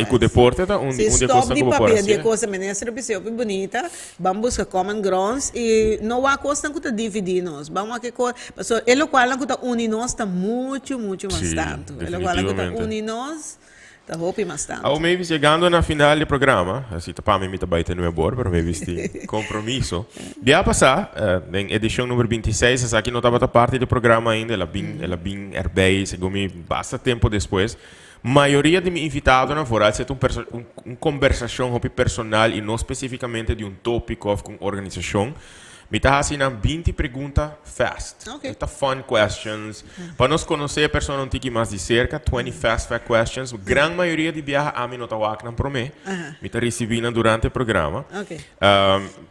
Y cu deporte ta un di e cosnan cu bo por Si, stop di papia di haci. e cosa, minister a bisa hopi bunita, ban busca common grounds y no wak cosnan cu ta dividi nos, ban wak e cos, pasobra e locualnan cu ta uni nos ta mucho, mucho mas tanto. E locualnan cu ta uni nos. Ta hopi mas tantu. Awor Mavis, yegando na final di programa, si ta pa mi mi ta bai te nuebe or, pero Mavis tin compromiso. Bia pasá, den edicion number 26, esaki no tabata parti di programa ainda, el a bin, el a bin erbij, segun mi, basta tempo despues. Mayoria di mi invitadonan, vooral si e ta un perso, un, un conversacion hopi personal y no specificamente di un topico of cu un organisacion, Mi ta hasi nan 20 pregunta fast. Okay. E ta fun questions. Pa nos conoce e persona un tiki mas di cerca, 20 fast fact questions. Gran mayoria di biaha ami no ta wak nan prome. Mi ta ricibi nan durante e programa. Okay.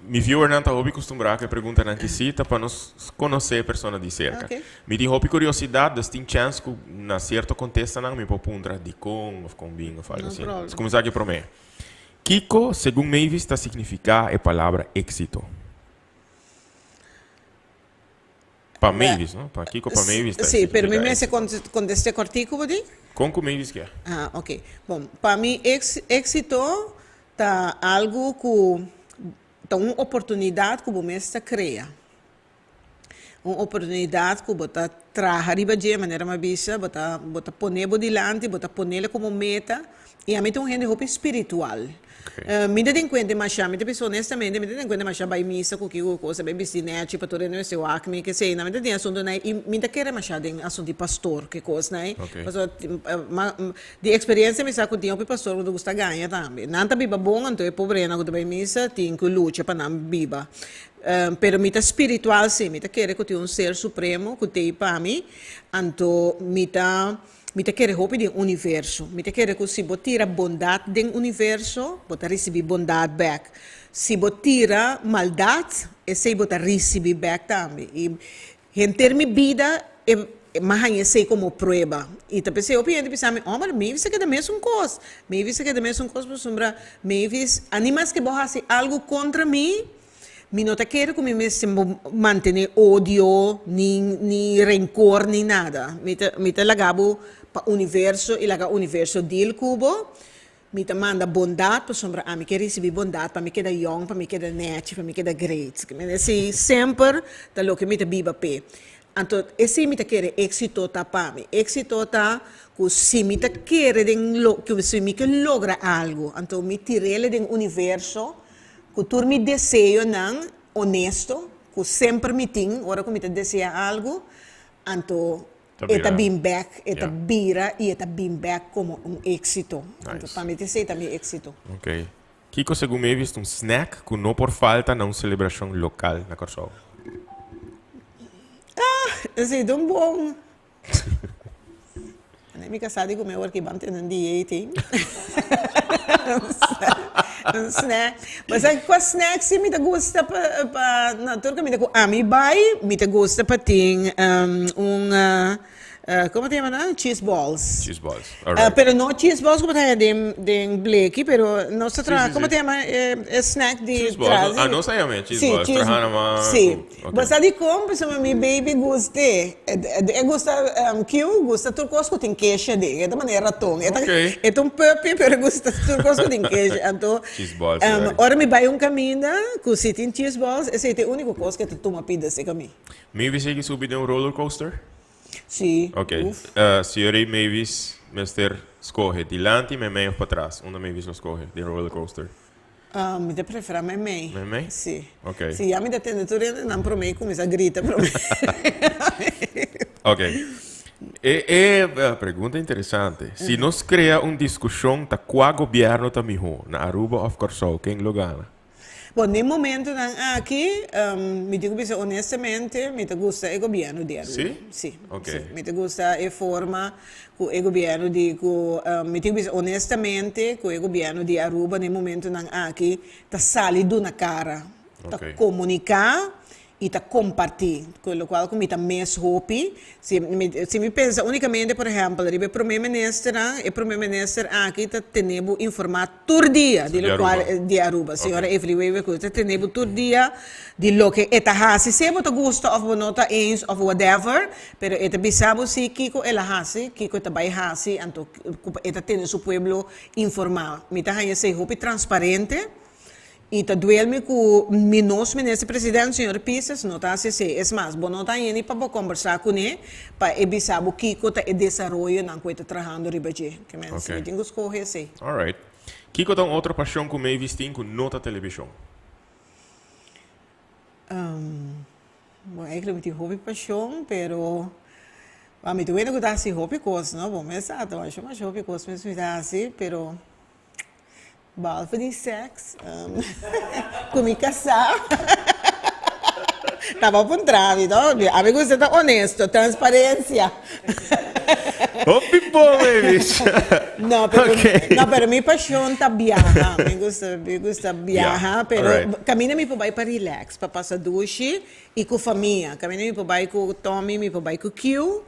Mi viewernan ta hopi costumbrá cu e preguntanan ki si ta pa nos conoce e persona di cerca. Okay. Mi tin hopi curiosidad, dus tin chance cu na cierto contestanan mi por puntra dicon of con bin of algo No asina. problem. Nos cuminsa aki prome. Kiko, segun Mavis, ta signifiká e palabra éksito? Pa Mavis, no? Pa kiko pa Mavis ta Sí, pero mi signifiká mester éksito? kontest'é kòrtiku, bo di? Kon ku Mavis ke? Ah, ok. Bon, pa mi éksito ta algu ku ta un oportunidat ku bo mes ta krea. Un oportunidat ku bo ta traha riba dje, manera mi a bisa, bo ta bo ta pone bo dilanti, bo ta ponele komo meta, i ami ta un hende hopi spiritual. Mi ta den kuenta masha, mi ta bisa honestamente, mi ta den kuenta masha bai misa ku kiko ku kosa, bai bisti nechi pa tur hende mester wak mi, kesei nan, mi ta den asuntunan i mi ta kere masha den asuntu di pastor ke kosnan ei, pasobra di eksperensia mi sa ku tin hopi pastor ku ta gusta gaña tambe. Nan ta biba bon, anto e pobrenan ku ta bai misa tin ku lucha pa nan biba. Pero mi ta spiritual si, mi ta kere ku tin un ser supremo ku t'ei pa mi, anto mi ta mi ta kere hopi den universo. Mi ta kere ku si bo tira bondat den universo, bo ta risibí bondat bèk. Si bo tira maldat, esei bo ta risibí bèk tambe. I henter mi bida e m'a haña esei komo prueba. I ta p'esei hopi hende bisa mi, Omar, Mavis a keda mesun kos. Mavis a keda mesun kos pasobra Mavis, animas ke bo hasi algu kontra mi, Mi no ta kere ku mi mester mantené odio ni ni renkor ni nada. Mi ta mi ta laga bo pa universo i laga universo deal ku bo. Mi ta manda bondat pasobra ami ke risibí bondat pa mi keda yòn, pa mi keda nèchi, pa mi keda great. Esei semper ta loke mi ta biba p'e. Anto esei mi ta kere éksito ta pa mi. Éksito ta ku si mi ta kere den lo, ku si mi ke logra algu, anto mi tir'el den universo ku tur mi deseonan honesto ku semper mi tin ora ku mi ta desea algu, anto e ta bin bek, e ta bira i e ta bin bek komo un éksito. Anto pa mi esei ta mi éksito. Ok. Kiko segun Mavis ta un snack ku no por falta na un selebrashon lokal na Kòrsou? Ah, esei ta un bon. Ane mi kasá di ku mi awor ki ban tene un dieet ei. Un snack. Bo sa kua snack si mi ta gusta pa pa na tur kaminda ku ami bai mi ta gusta pa tin un Como ta yama nan? Cheese balls. Cheese balls, alright. Pero no cheese balls como ta haya den den bleki, pero nos ta traha, como ta yama e snack di Cheese balls, ah nos ta yama e cheese balls, traha na mas. Si, bo sa dikon? Pasobra mi baby gust'e, e gusta Q gusta tur kos ku tin kesha den, e ta manera raton, e ta e ta un puppy pero e gusta tur kos ku tin kesha, anto Cheese balls, alright. ora mi bai un kaminda ku si tin cheese balls esei ta e uniko kos ku e ta tuma pida serka mi. Mavis a yega subi den un roller coaster? Sí. Ok. Señor Mavis mester scoge dilanti, meimei of patras? Unda Mavis lo scoge den roller coaster? Mi ta prefera meimei. Meimei? Sí. Ok. Sí, ya mi ta tende tur hendenan prome cuminsa grita prome. Ok. E e pregunta interesante. Si nos crea un discusion ta cua gobierno ta miho, na Aruba of Corsou, ken lo gana? Bon, den momentonan aki, mi tin ku bisa honestamente, mi ta gusta e gobièrnu di Aruba. Sí? Sí. Ok. Sí, mi ta gusta e forma ku e gobièrnu di ku mi tin ku bisa honestamente ku e gobièrnu di Aruba den momentonan aki ta sali duna kara, ta Ok. komuniká i ta kompartí, ku lokual ku mi ta mes hopi. Si mi si mi pensa únikamente por ehèmpel riba e promé ministernan, e promé minister aki ta tene bo informá tur dia di Di lokual Aruba. di Aruba, señora Oké. Evelyn Wever Croes ta tene bo tur dia di loke e ta hasi, sea bo ta gusta òf bo no ta eens òf whatever, pero e ta bisa bo si kiko el a hasi, kiko e ta bai hasi, anto ku e ta tene su pueblo informá. Mi ta haña esei hopi transparente. I ta duel mi ku mi nos minister president señor Pisas no ta hasi esei. Es mas, bo no ta haña ni pa bo kombersá kuné pa e bisa bo kiko ta e desaroyonan ku e ta trahando riba dje. Ke men si mi tin ku skohe esei. Alright. Kiko ta un otro pashon ku Mavis tin ku no ta televishon? Bon, eigenlijk mi tin hopi pashon, pero mi ta wende ku ta hasi hopi kos, no? Bo mes sa, ta masha masha hopi kos mes mi ta hasi, pero. Behalve di seks, ku mi kasá taba puntra mi, no? Ami gusta ta honesto, transparensia. Hopi bon, Mavis. No, pero, no, pero mi pashon ta biaha. Mi gusta, mi gusta biaha, pero kaminda mi por bai pa relax, pa pasa dushi i ku famia. Kaminda mi por bai ku Tommy, mi por bai ku Q.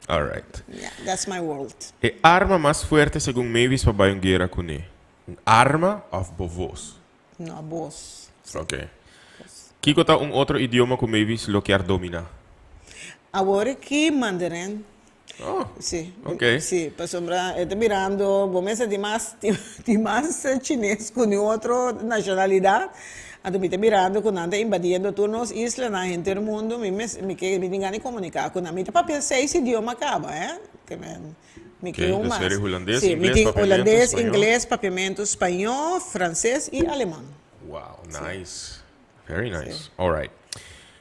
Alright. Yeah, that's my world. E arma mas fuerte segun Mavis pa bai un guera kuné? Un arma of bo vos? No, bos. Ok. Kiko ta un otro idioma ku Mavis lo kier dominá? Awor aki mandarin. Oh. Sí. Ok. Sí, pasobra e ta mirando, bo mester tin mas, tin mas chines ku ni otro nashonalidat. Anto mi ta mirando ku nan ta invadiendo tur nos islanan henter mundu, mi mes mi ke mi tin gana di komuniká ku nan. Mi ta papia seis idioma kaba, eh. Ke men mi ke un mas. Hulandes, Sí, mi ingles, tin papiamentu, hulandes, spañó. ingles, papiamentu, spañó, franses i aleman. Wow, nice. Very nice. Alright.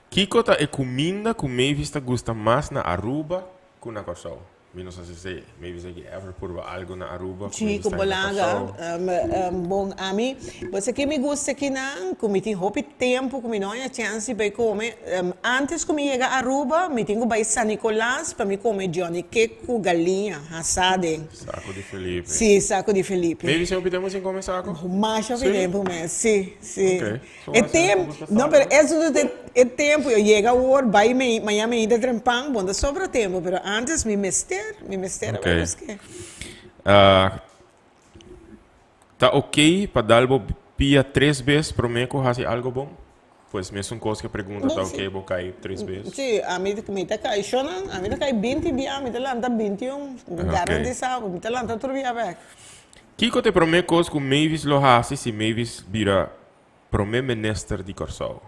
Kiko ta e kuminda ku Mavis ta gusta mas na Aruba ku na Kòrsou? Mi no sa si se maybe si ever purba algo na Aruba ku Sí, maybe ku sta na bolaga. Kòrsou. Bon, ami, bo sa ke mi gusta kinan, ku mi tin hopi tempu ku mi no haña chèns di bai kome. Antes ku mi yega Aruba, mi tin ku bai San Nicolas pa mi kome Johnny cake ku galiña hasá den. Saco di Felipe. Sí, saco di Felipe. Maybe si hopi tempu sin kome saco? Masha hopi Sí? tempu mes, sí, sí. Ok. E tempu, no, pero eso no ta e tempu, yo yega awor, bai mi, mañana mi ida trempan, bon ta sobra tempu, pero antes mi mester, mi mester a bai busk'é. Ta ok pa dal bo pia tres bes promé ku hasi algo bon? Pues mesun kos ke pregunta ta ok bo kai tres bes? Sí, ami mi ta kai shownan, ami ta kai binti bia, mi ta lanta 21, garantisá, mi ta lanta tur bia bèk. Kiko ta e promé kos ku Mavis lo hasi si Mavis bira promé minister di Kòrsou?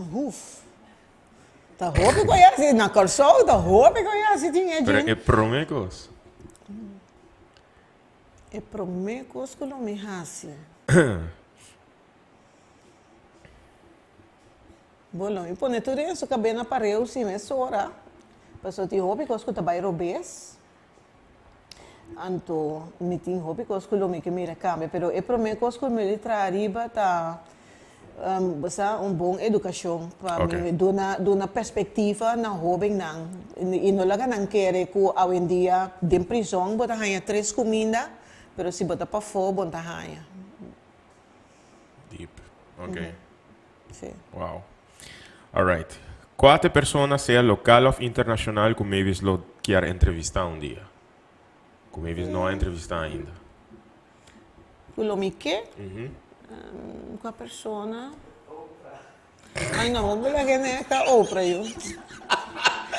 Huf. Ta hopi ku a hasi na Kòrsou, ta hopi ku a hasi tin e Pero e promé kos. E promé kos ku lo mi hasi. Bo lo mi pone tur den su kabé na pareu si mesora, pasobra tin hopi kos ku ta bai robes. Anto mi tin hopi kos ku lo mi ke mira kambia, pero e promé kos ku mi lo traha ariba ta bo sa un bon edukashon pa mi duna duna perspektiva na hóbennan i no laga nan kere ku awendia den prizòn bo ta haña tres kuminda, pero si bo ta pafó bo no ta haña. Deep. Ok. Sí. Wow. Alright. Kua ta e persona, sea lokal òf internashonal, ku Mavis lo kier entrevistá un dia? Ku Mavis no a entrevistá ainda. Ku lo mi ke? Kua persona? Ay no, bo bula kende ta Oprah yu.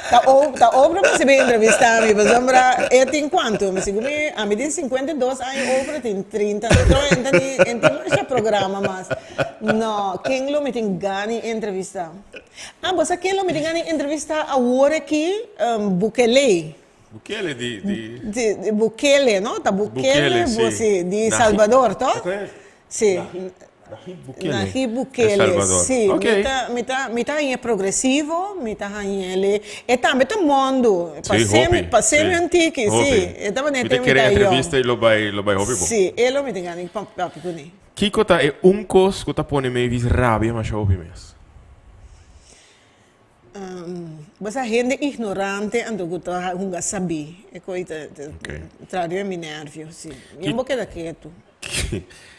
Ta O ta Oprah mester bin entrevista mi pasobra e tin kuantu? Mi sigur mi ami tin 52 aña Oprah tin 30 no e ta ni e tin masha programa mas. No, ken lo mi tin gana di entrevista? Ah bo sa ken lo mi tin gana di entrevista awor aki? Bukele. Bukele di di Di Bukele no? Ta Bukele, Bukele si. Di Salvador to? Si. Nayib Bukele. Nayib Bukele, El Salvador. si. Ok. Mi ta, mi ta, mi ta hañ'é progresivo, mi ta hañ'é E tambe ta mondo. Sí, Pas'é, hopi. pas'é mi Sí. un tiki, Hopi. si. E ta manera Mi ta te mi kere ta yòn. entrevista i lo bai, lo bai hopi bon. Si, e lo mi tin gana di papia kuné. Kiko ta e un kos ku ta pone Mavis rabia masha hopi mes? Bo sa hende ignorante anto ku ta hunga sabí. E koi ta tra riba mi nervio, si. Mi no por keda ketu.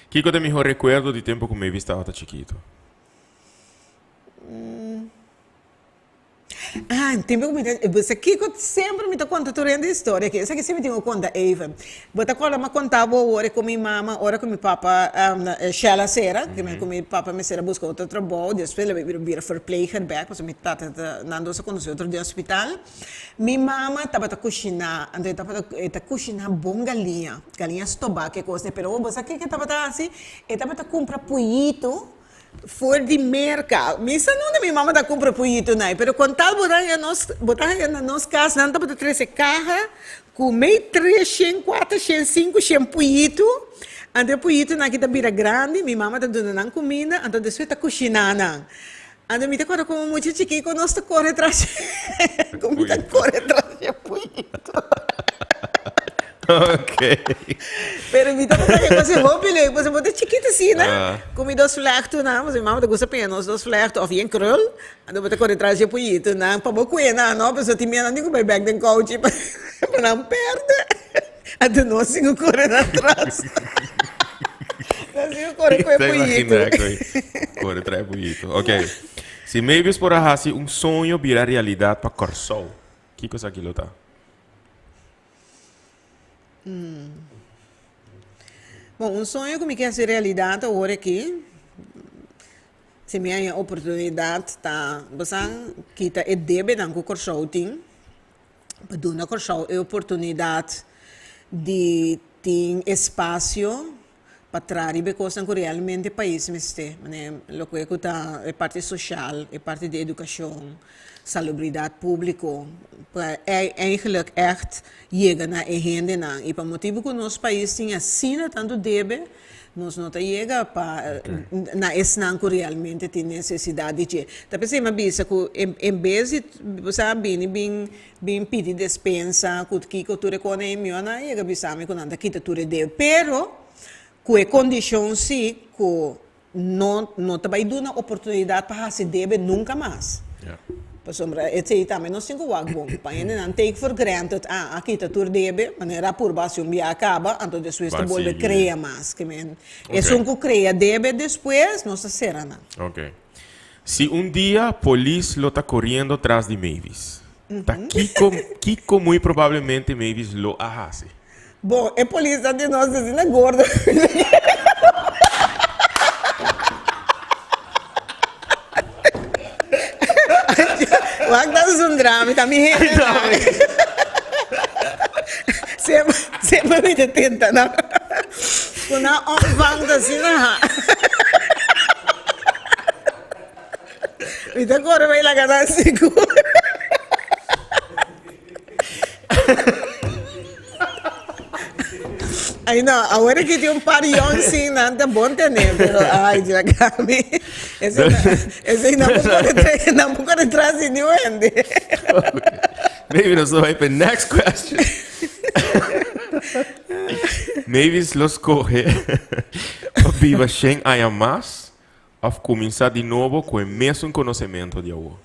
Kiko ta e mihó rekuerdo di tempu ku Mavis tabata chikitu? Ah, tempu ku mi ta, bo sa kiko semper mi ta konta tur hende e historia aki. Esaki si mi tin ku konta even. Bo ta kòrda mi a konta bo awor ku mi mama ora ku mi papa Shell a sera, ku mi papa mester a buska otro trabou, despues el a bira verpleger bèk pasobra mi tata ta nan dos a konosé otro den hospital. Mi mama tabata kushiná, anto e tabata e ta kushiná bon galiña, galiña stobá ke kos, pero bo sa kiko e tabata hasi? E tabata kumpra puyito For di Merka. Mi sa nunde mi mama ta kumpra puyito nai, pero kon tal bo ta haña nos, bo ta haña na nos kas nan tabata trese kaha ku mei treshen, kuatershen, sinkushen puyito. Anto e puyitonan aki ta bira grandi, mi mama ta duna nan kuminda, anto despues ta kushiná nan. Anto mi ta kòrda komo mucha chikí ku nos ta kore tras, ku mi ta kore tras e puyito. Ok. Pero mi tabata haña cosa hopi leuk, pasobra bo ta chikito asina, ku mi dos vlèchtunan, pasobra mi mama ta gusta peña nos dos vlèchtu òf yen krul, anto bo ta kore tras dje puyitunan pa bo kue nan, no, pasobra tin miedu nan tin ku bai bèk den kouchi pa nan pèrdè, anto nos tin ku kore nan tras. Nos tin ku kore ku e puyitu. Kore tras e puyitu. Ok. Si Mavis por a hasi un soño bira realidat pa Kòrsou, kiko esaki lo ta? Bon, un soño ku mi ke hasi realidat awor aki, si mi haña oportunidat ta, bo sa, kita e debenan ku Kòrsou tin, pa duna Kòrsou e oportunidat di tin espasio pa traha riba e kosnan ku realmente e pais mester, manera loke ku ta e parti sosial, e parti di edukashon, salubridat públiko, pa eigenlijk ègt yega na e hendenan. I pa motibu ku nos pais tin asina tantu debe, nos no ta yega pa na esnan ku realmente tin nesesidat di dje. Ta p'esei mi a bisa ku en bes di bo sa bini bin bin pidi despensa ku kiko tur e kos ei mihor nan a yega bisa mi ku nan ta kita tur e debe pero ku e kondishon si ku no no ta bai duna oportunidat pa hasi debe nunka mas pasobra esei tambe nos tin ku wak bon pa hendenan take for granted a a kita tur debe manera a purba hasi un bia a kaba anto despues ta bolbe krea mas ke men esun ku krea debe despues nos ta sera nan. Si un dia polis lo ta coriendo tras di Mavis, ta kico, kico muy probablemente Mavis lo a haci? Bon, e polisnan di nos ta asina gordo. Wak ta zundra mi, ta mi hende. Semper, semper. Semper mi ta tenta nan. Ku nan opvang ta asina ha. Mi ta kore bai laga nan sigur. Ay no, awor aki tin un par yong sin nan ta bon tene, pero ay dja Gaby. Esei na, esei nan por kore tra, nan por kore tras di niun hende. Maybe nos ta bai pa e next question. Mavis lo skohe pa biba shen aña mas òf kuminsá di nobo ku e mesun konosementu di awor?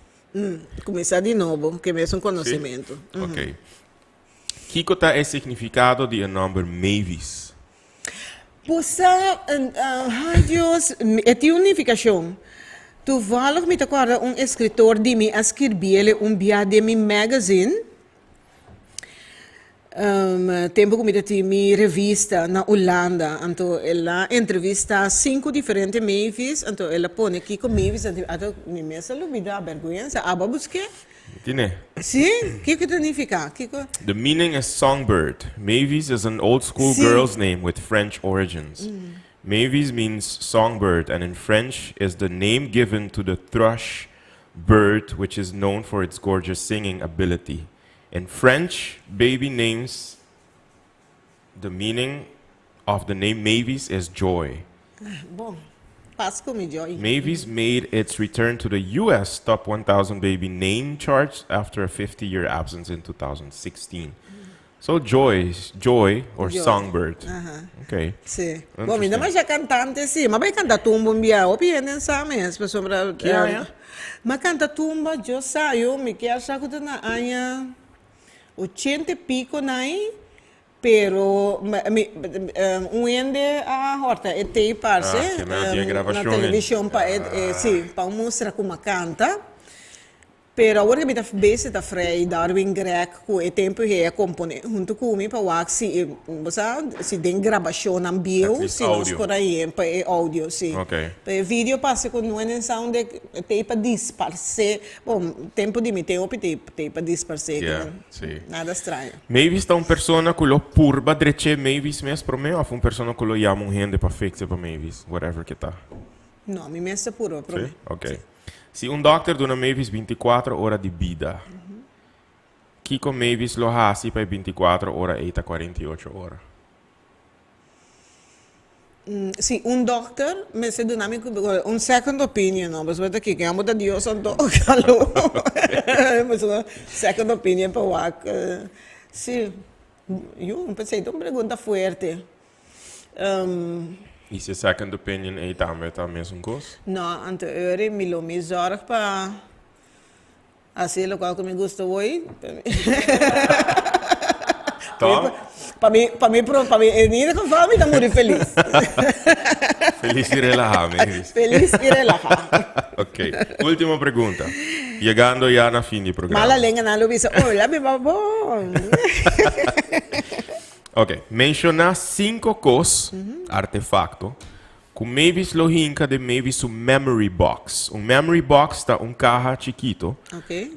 Kuminsá di nobo ku e mesun konosementu. Ok. Kiko ta e signifikado di e nòmber Mavis? Bo sa, ai Dios, e tin un nifikashon. Toevallig mi ta kòrda un eskritor di mi a skirbiele un bia den mi magazine, tempu ku mi ta tin mi revista na Hulanda. Anto el a entrevistá sinku diferente Mavis, anto el a pone kiko Mavis a di, anto mi mes a lubidá, bèrgwensa, abo a busk'é. Tine. Sí? Kiko ta nifiká? Kiko? The meaning is songbird. Mavis is an old school girl's name with French origins. Mavis means songbird and in French is the name given to the thrush bird which is known for its gorgeous singing ability. In French, baby names The meaning of the name Mavis is joy. Bon, pas ku mi joy. Mavis made its return to the US Top 1000 Baby Name charts after a 50 year absence in 2016. So joy, joy or Joy. songbird. Aha. Okay. Sí. Bon, mi no Interesting. masha kantante sí. Ma bai kanta tumba un bia. Hopi hende sa mes pasobra. Ki aña? Ma kanta tumba, yo sa yo, mi kier sa ku ta na aña Ochenta e pico nai, pero mi un hende a horta e tape parce Ah, ke nan tin e na grabacion ei. television pa e si, pa un mustra como a canta. Pero awor ke mi ta bezig ta frei Darwin Greg cu e tempo he a compone hunto cu mi pa wak si e bo sa si den grabacionnan At bieu least si nos audio. por a yen pa e audio si. Ok. Pa e video parce cu no hende sa unda e tape a disparce. Bon, tempo di mi te hopi te te pa disparsé Yeah, kinan. sí. Nada straño. Mavis ta un persona ku lo purba drech'é Mavis mes promé òf un persona ku lo yama un hende pa fix'e pa Mavis, whatever ke ta? No, mi mes ta purba promé. Sí? Ok. Si un dòkter duna Mavis bintikuatro ora di bida, kiko Mavis lo hasi pa e bintikuatro ora ei ta kuarenta i ocho ora? Si un dokter mester duna mi un second opinion no pasobra ta kiko amo ta Dios anto alo pasobra second opinion pa wak si yu pensei ta un pregunta fuerte. Y si e second opinion ei tambe ta mesun cos? No anto eri mi lo mi zorg pa Así locual cu mi gusta hoy. Tom? Pa mi, pa mi, pa mi, en ieder geval mi ta muri feliz. Feliz y relaha, mi dice. Feliz y relaha. Ok, última pregunta. Llegando ya na fin di programa. Mala lenga nan lo bisa, hola mi babon. Ok, menciona cinco cos, artefacto, Ku Mavis lo hinka den Mavis su memory box. Un memory box ta un kaha chikito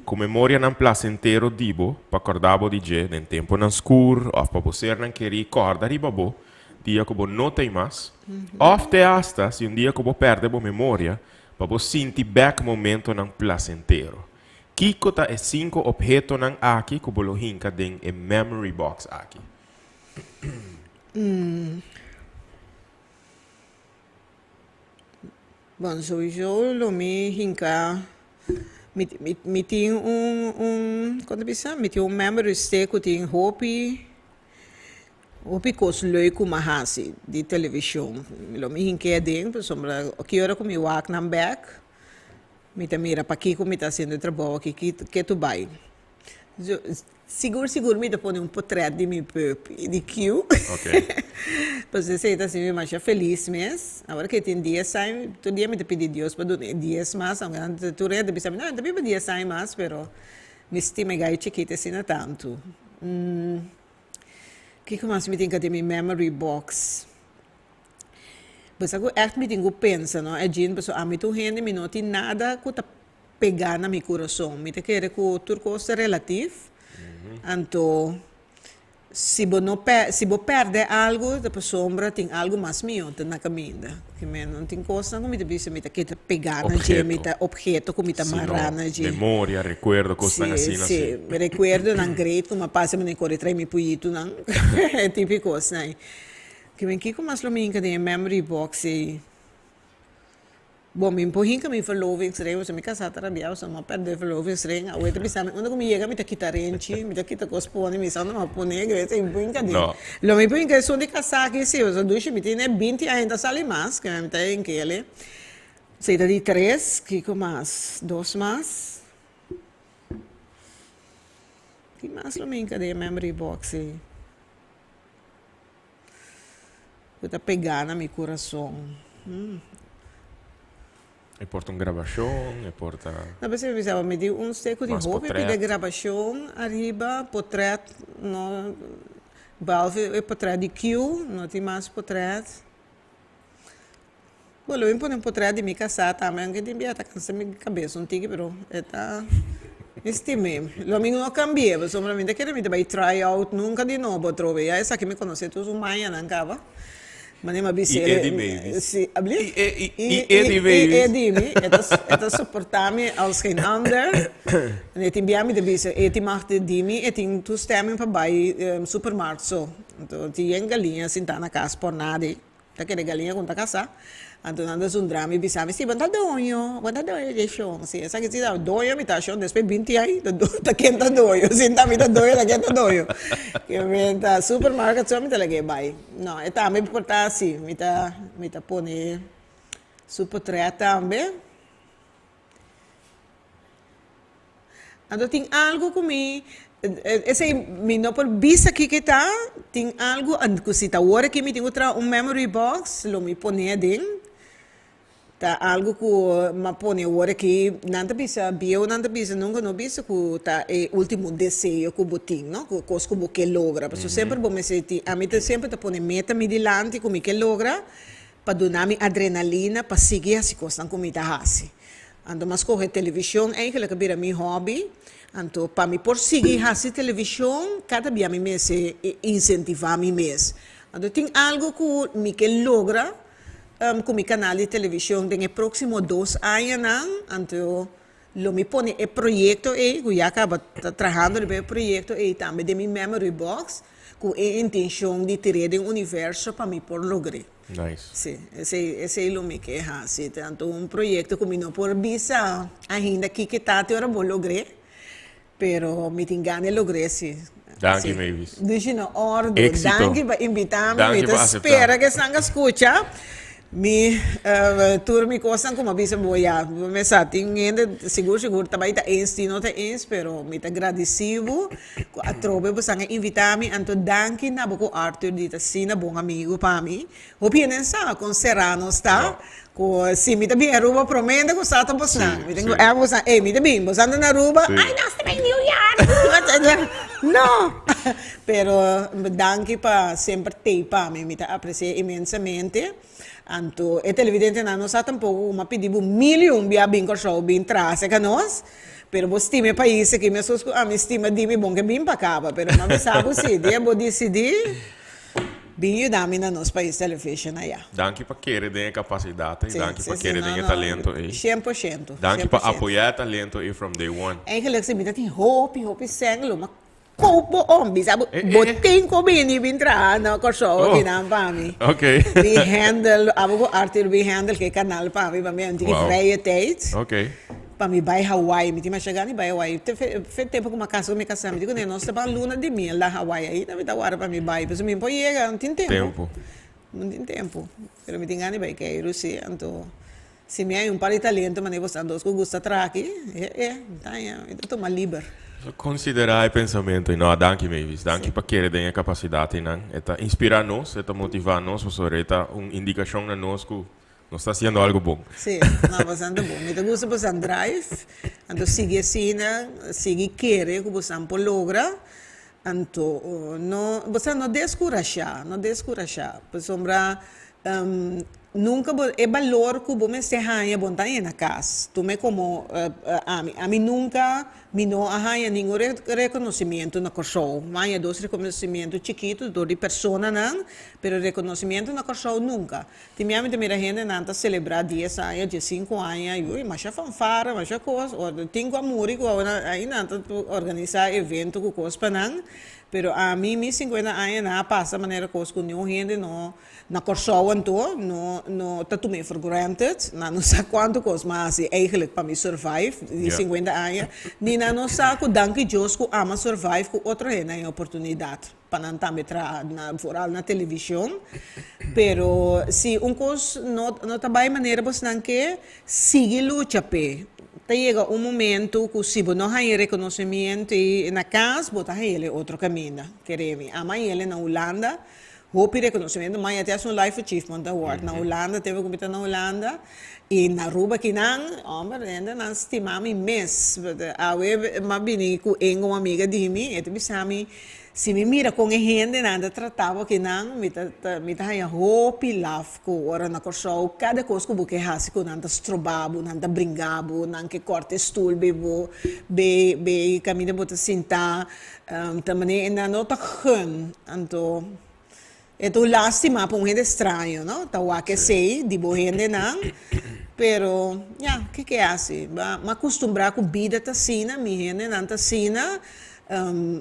ku memorianan plasentero di bo pa kòrda bo di dje den tempunan skur òf pa bo sernan kerí kòrda riba bo dia ku bo no ta ei mas. Òf te asta si un dia ku bo pèrdè bo memoria pa bo sinti bèk momentonan plasentero. Kiko ta e sinku ophetonan aki ku bo lo hinka den e memory box aki? Bon souiso lo mi hinca mi mi tin un un con ta bisa mi tin un memory stick cu tin hopi hopi cos leuk cu mi a haci di television lo mi hinca aden pasobra ki ora cu mi wak nan bek mi ta mira pakico mi ta haciendo e trabou aki ke tu bay. Sigur sigur mi ta pone un potret di mi pup i di Q. Pasobra esei ta hasi mi masha felis mes. Awor ke tin dies aña, tur dia mi ta pidi Dios pa duna e dies mas, aunke nan tur hende ta bisa mi, no, e ta biba dies aña mas, pero mi stima e gai chikito asina tantu. Kiko mas mi tin ka den mi memory box? Bo sa ku ègt mi tin ku pensa, no, Edjean, pasobra ami tur hende mi no tin nada ku ta pegá na mi kurason. Mi ta kere ku tur kos ta relatif. Anto, Si bo no pè si bo pèrdè algu ta pasobra tin algu mas mihó ta na kaminda. Ke men no tin kosnan ku mi ta bisa mi ta keda pegá na dje, mi ta opheto ku mi ta mará na dje. Memoria, rekuerdo, kosnan asina si. Si, si. Rekuerdonan great ku mi a pasa mi kore trae mi puyitunan, e tipo di kosnan ei. Ke men kiko mas lo mi hinka den e memory box ei? Bon, mi por hinka mi verlovingsring, pasobra mi kasá ta rabiá pasobra mi a pèrdè verlovingsring. Awe ta bisa mi unda ku mi yega mi ta kita renchi, mi ta kita kos pone, mi sa unda mi a pone, grace mi por hinka den. Lo mi por hinka esun di kasá aki si, pasobra dushi mi tene binti aña ta sali mas, ke mi ta hink'el. Esei ta di tres, kiko mas? Dos mas. Ki mas lo mi hinka den e memory box ei? Ku ta pegá na mi kurason. E por ta un grabashon, e por ta. No, p'esei mi bisa, mi di un steko di hopi pida grabashon ariba, potrèt, no, behalve e potrèt di Q, no tin mas potrèt. Bo lo bin pone un potrèt di mi kasá tambe, aunke tin bia ta kansa mi kabes un tiki, pero e ta mi stim'é. Lo mi no kambi'é, pasobra mi ta kere mi ta bai try out nunka di nobo atrobe. Ya esaki mi konosé tur su mañanan kaba. Manera mi a bis'é. I e di babies. Si, abli? I e, i e di babies. I e di mi. E ta, e ta soportá mi als geen ander. En e tin bia mi ta bisa, e tin mag di mi, e tin toestemming pa bai supermarkt so. Anto tin yen galiña sintá na kas por nada ei. Ta kere galiña ku no ta kasá. Anto nan ta zundra mi bisa mi, si bo ta doño, bo ta doño di e shon. Si esaki si ta doño mi ta shon despues binti ai ta ken ta doño. Si ta mi ta doño ta ken ta doño. Ke men ta supermarket so mi ta lag'é bai. No, e tambe por ta asi. Mi ta mi ta pone su potrèt tambe. Anto tin algu ku mi, esei mi no por bisa kiko e ta, tin algu ku si ta awor aki mi tin ku traha un memory box lo mi pone aden, ta algu ku mi a pone awor aki, nan ta bisa bieunan ta bisa nunka no bisa ku ta e ultimo deseo ku bo tin no, ku kos ku bo ke logra, pasobra semper bo mester tin, ami ta semper ta pone meta mi dilanti ku mi ke logra pa duna mi adrenalina pa sigui hasi kosnan ku mi ta hasi. Anto m'a skohe televishon eigenlijk a bira mi hobby. Anto pa mi por sigui hasi televishon kada bia mi mester insentivá mi mes. Anto tin algu ku mi ke logra ku mi kanal di televishon den e próksimo dos añanan. Anto lo mi pone e proyekto ei ku ya kaba ta trahando riba e proyekto ei tambe den mi memory box ku e intenshon di tir'é den universo pa mi por logr'é. Nice. Sí, esei, esei lo mi ke hasi. Tanto un proyecto ku mi no por bisa ainda kiko ta te ora bo logr'é, pero mi tin gana di logr'é sí. Danki Mavis. Dushi na ordu. Éxito. Danki pa invitá mi. Danki Mi pa ta aseptá. spera ku esnan a skucha. Mi tur mi kosnan ku mi a bisa bo ya, bo mester sa tin hende sigur sigur ta bai ta eens tin no ta eens, pero mi ta gradisí bo. Ku atrobe bo san a invitá mi, anto danki na bo ku Arthur di ta asina bon amigu pa mi. Hopi hende sa kon será nos ta, ku si mi ta bin Aruba promé hende ku sa ta bosnan. Mi tin ku app bosnan, ey mi ta bin, bo sa anda na Aruba? Ay nos ta bin New York! No! Pero danki pa semper tei pa mi, mi ta apresiá inmensamente. Anto e televidentenan no sa tampoko ku mi a pidi bo mil i un bia bin Kòrsou bin traha serka nos. Pero bo stima e pais aki meskos ku ami stima di mi bon ke bin pa kaba pero mi a bisa bo si dia bo disidí bin yuda mi na nos pais television aya. Danki pa kere den e kapasidat ei, danki pa kere den e talento ei. 100%. Danki pa apoyá e talento ei from day one. Eigenlijk si mi ta tin hopi hopi sèn lo mi a koop bo om bisa bo bo tin ku bini bin traha na Kòrsou akinan pa mi. Bin handle abo ku Arthur bin handle ke kanal pa mi pa mi anti vrije tijd. Pa mi bai Hawaii mi tin masha gana di bai Hawaii te fe tempo ku mi a kasa ku mi kasá mi di kuné nos ta ban luna di miel na Hawaii ainda mi ta warda pa mi bai pasobra mi no por yega no tin tempo no tin tempo pero mi tin gana di bai Keiru si anto Si mi hay un par di talento manera boso dos cu gusta traha aki, e e, mi ta haña, mi ta tuma liber. So considera e pensamento y no, danki Mavis, danki pa kere den e capacidad eynan. E ta inspira nos, e ta motiva nos pasobra e ta un indicacion na nos cu nos ta haciendo algo bon. Si, no, boso ta bon. Mi ta gusta boso drive, anto sigui asina, sigui kere cu boso por logra, anto no, boso no descurasha, no descurasha, pasobra. Nunka bo e balor ku bo mester haña bo no ta haña na kas. Tuma komo ami. Ami nunka mi no a haña ningun rekonosimiento na Kòrsou. Mi a haña dos rekonosimiento chikitu dor di personanan, pero rekonosimiento na Kòrsou nunka. Tin bia mi ta mira hendenan ta selebrá dies aña, diesinku aña, i ui masha fanfara, masha kos. Tin ku a muri ku ainda nan ta organisá evento ku kos pa nan. Pero ami mi sinkuenta aña nan a pasa manera kos ku niun hende no. Na Kòrsou anto no no ta tum'é for granted, nan no sa kuantu kos m'a hasi eigenlijk pa mi survive di sinkuenta aña, ni nan no sa ku danki Dios ku am'a survive ku otro hende a haña oportunidat pa nan tambe traha na vooral na televishon. Pero si un kos no no ta bai manera bosnan ke, sigui lucha p'e. Ta yega un momento ku si bo no haña rekonosimiento na kas bo ta haña el e otro kaminda, kere mi. Am'a haña el na Hulanda. Hopi reconocimiento, maña te haci un Life Achievement Award na Hulanda, tempo cu mi ta na Hulanda, y na Aruba akinan, homber, hende nan stima mi mes. Awe m'a bini cu Inga, un amiga di mi, e ta bisa mi, si mi mira con e hendenan ta trata bo akinan, mi ta mi ta haya hopi laf cu ora na Corsou, cada cos cu bo ke haci cu nan ta stroba bo, nan ta bringa bo, nan ke corta e stoel bay bo, bay bay caminda bo ta sinta. Ta manera nan no ta gun, anto e ta un lastima pa un hende straño, no? Ta wak esei di bo hendenan, pero ya, ke ke hasi? Bo a kustumbrá ku bida ta asina, mi hendenan ta asina,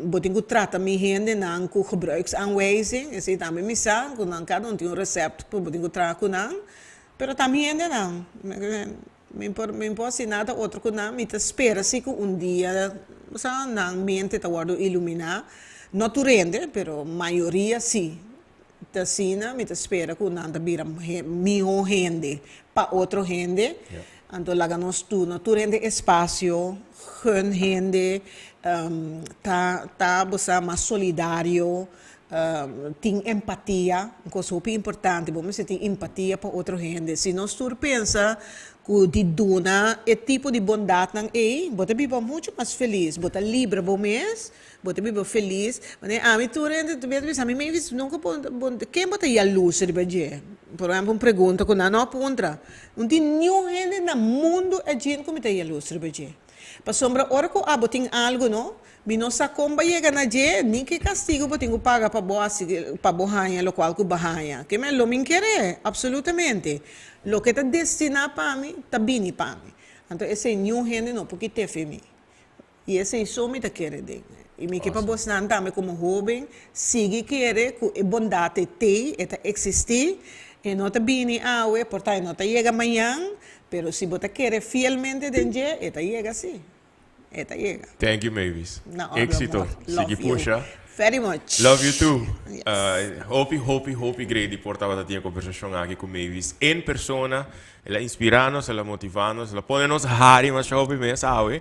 bo tin ku trata mi hendenan ku gebruiksaanwijzing, esei tambe mi sa, ku nan kada un tin un recept ku bo tin ku traha ku nan, pero ta mi hendenan. Mi por mi por hasi nada otro ku nan, mi ta spera si ku un dia sa nan mente ta wòrdu iluminá, no tur hende pero mayoria si ta asina, mi ta spera ku nan ta bira mihó hende pa otro hende, anto laga nos duna tur hende espasio, gun hende ta ta bo sa mas solidario, tin empatia, un kos hopi importante, bo mester tin empatia pa otro hende. Si nos tur pensa ku di duna e tipo di bondatnan ei, bo ta biba muchu mas felis, bo ta libra bo mes, bo ta biba felis. Manera ami tur hende ta bisa mi, Mavis, nunka bo, bo, ken bo ta yalus riba dje? Por ehempel, un pregunta ku nan no a puntra. No tin niun hende na mundu a djin ku mi ta yalus riba dje. Pasobra ora ku abo tin algu no, Mi no sa kon bo yega na dje, ni ki kastigu bo tin ku paga pa bo hasi, pa bo haña lokual ku bo haña. Ke men lo min kere, apsolutamente. Loke ta destiná pa mi, ta bini pa mi. Anto esei niun hende no por kit'é fe mi. I esei so mi ta kere den. I mi ke pa bosnan tambe komo hóben sigui kere ku e bondat ei t'ei, e ta eksistí, e no ta bini awe, por ta e no ta yega mañan, pero si bo ta kere fielmente den dje, e ta yega sí. E ta yega. Thank you Mavis. Na orde Éxito. amor. Love Sigui you pusha. very much. Love you too. Yes. Hopi hopi hopi great di por tabata tin e conversacion aki cu Mavis en persona. El a inspira nos, el a motiva nos, el a pone nos hari masha hopi mes awe.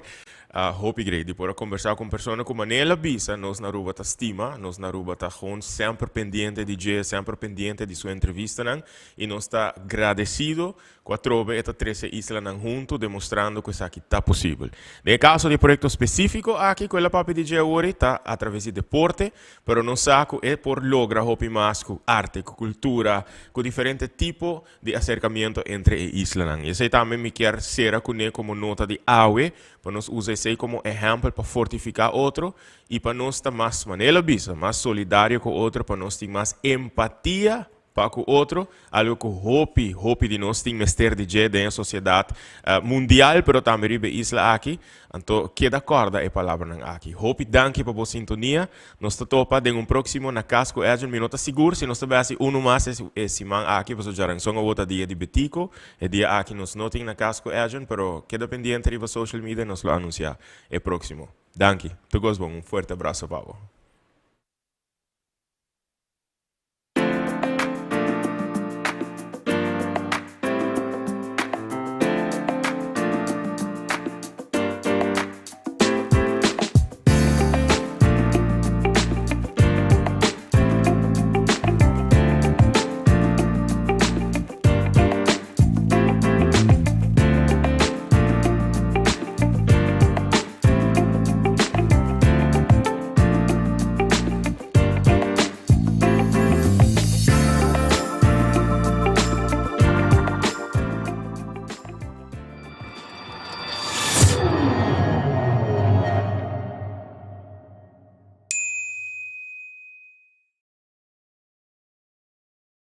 Hopi great di por a conversa cu un persona cu manera el a bisa nos na Aruba ta stima, nos na Aruba ta gewoon semper pendiente di dje, semper pendiente di su entrevistanan y nos ta gradecido Ku atrobe e ta trese islanan huntu demostrando ku esaki ta posibel. Den e kaso di e proyekto spesífiko aki ku el a papia di dje awor ta atraves di deporte, pero nos sa ku e por logra hopi mas ku arte, ku kultura, ku diferente tipo di aserkamiento entre e islanan. I esei tambe mi kier sera kuné komo nota di awe pa nos usa esei komo ehèmpel pa fortifiká otro i pa nos ta mas, manera el a bisa, mas solidario ku otro, pa nos tin mas empatia Pa ku otro, algo ku hopi, hopi di nos tin mester di dje den e sosiedat mundial, pero tambe riba e isla aki. Anto keda kòrda e palabranan aki. Hopi danki pa bo sintonia. Nos ta topa den un próksimo Na Kas ku Edjean. Mi no ta sigur si nos ta bai hasi unu mas e siman aki, pasobra djaranson awor ta dia di Betico. E dia aki nos no tin Na Kas ku Edjean, pero keda pendiente riba social media, nos lo anunsiá e próksimo. Danki. Tur kos bon. Un fuerte abraso pa bo.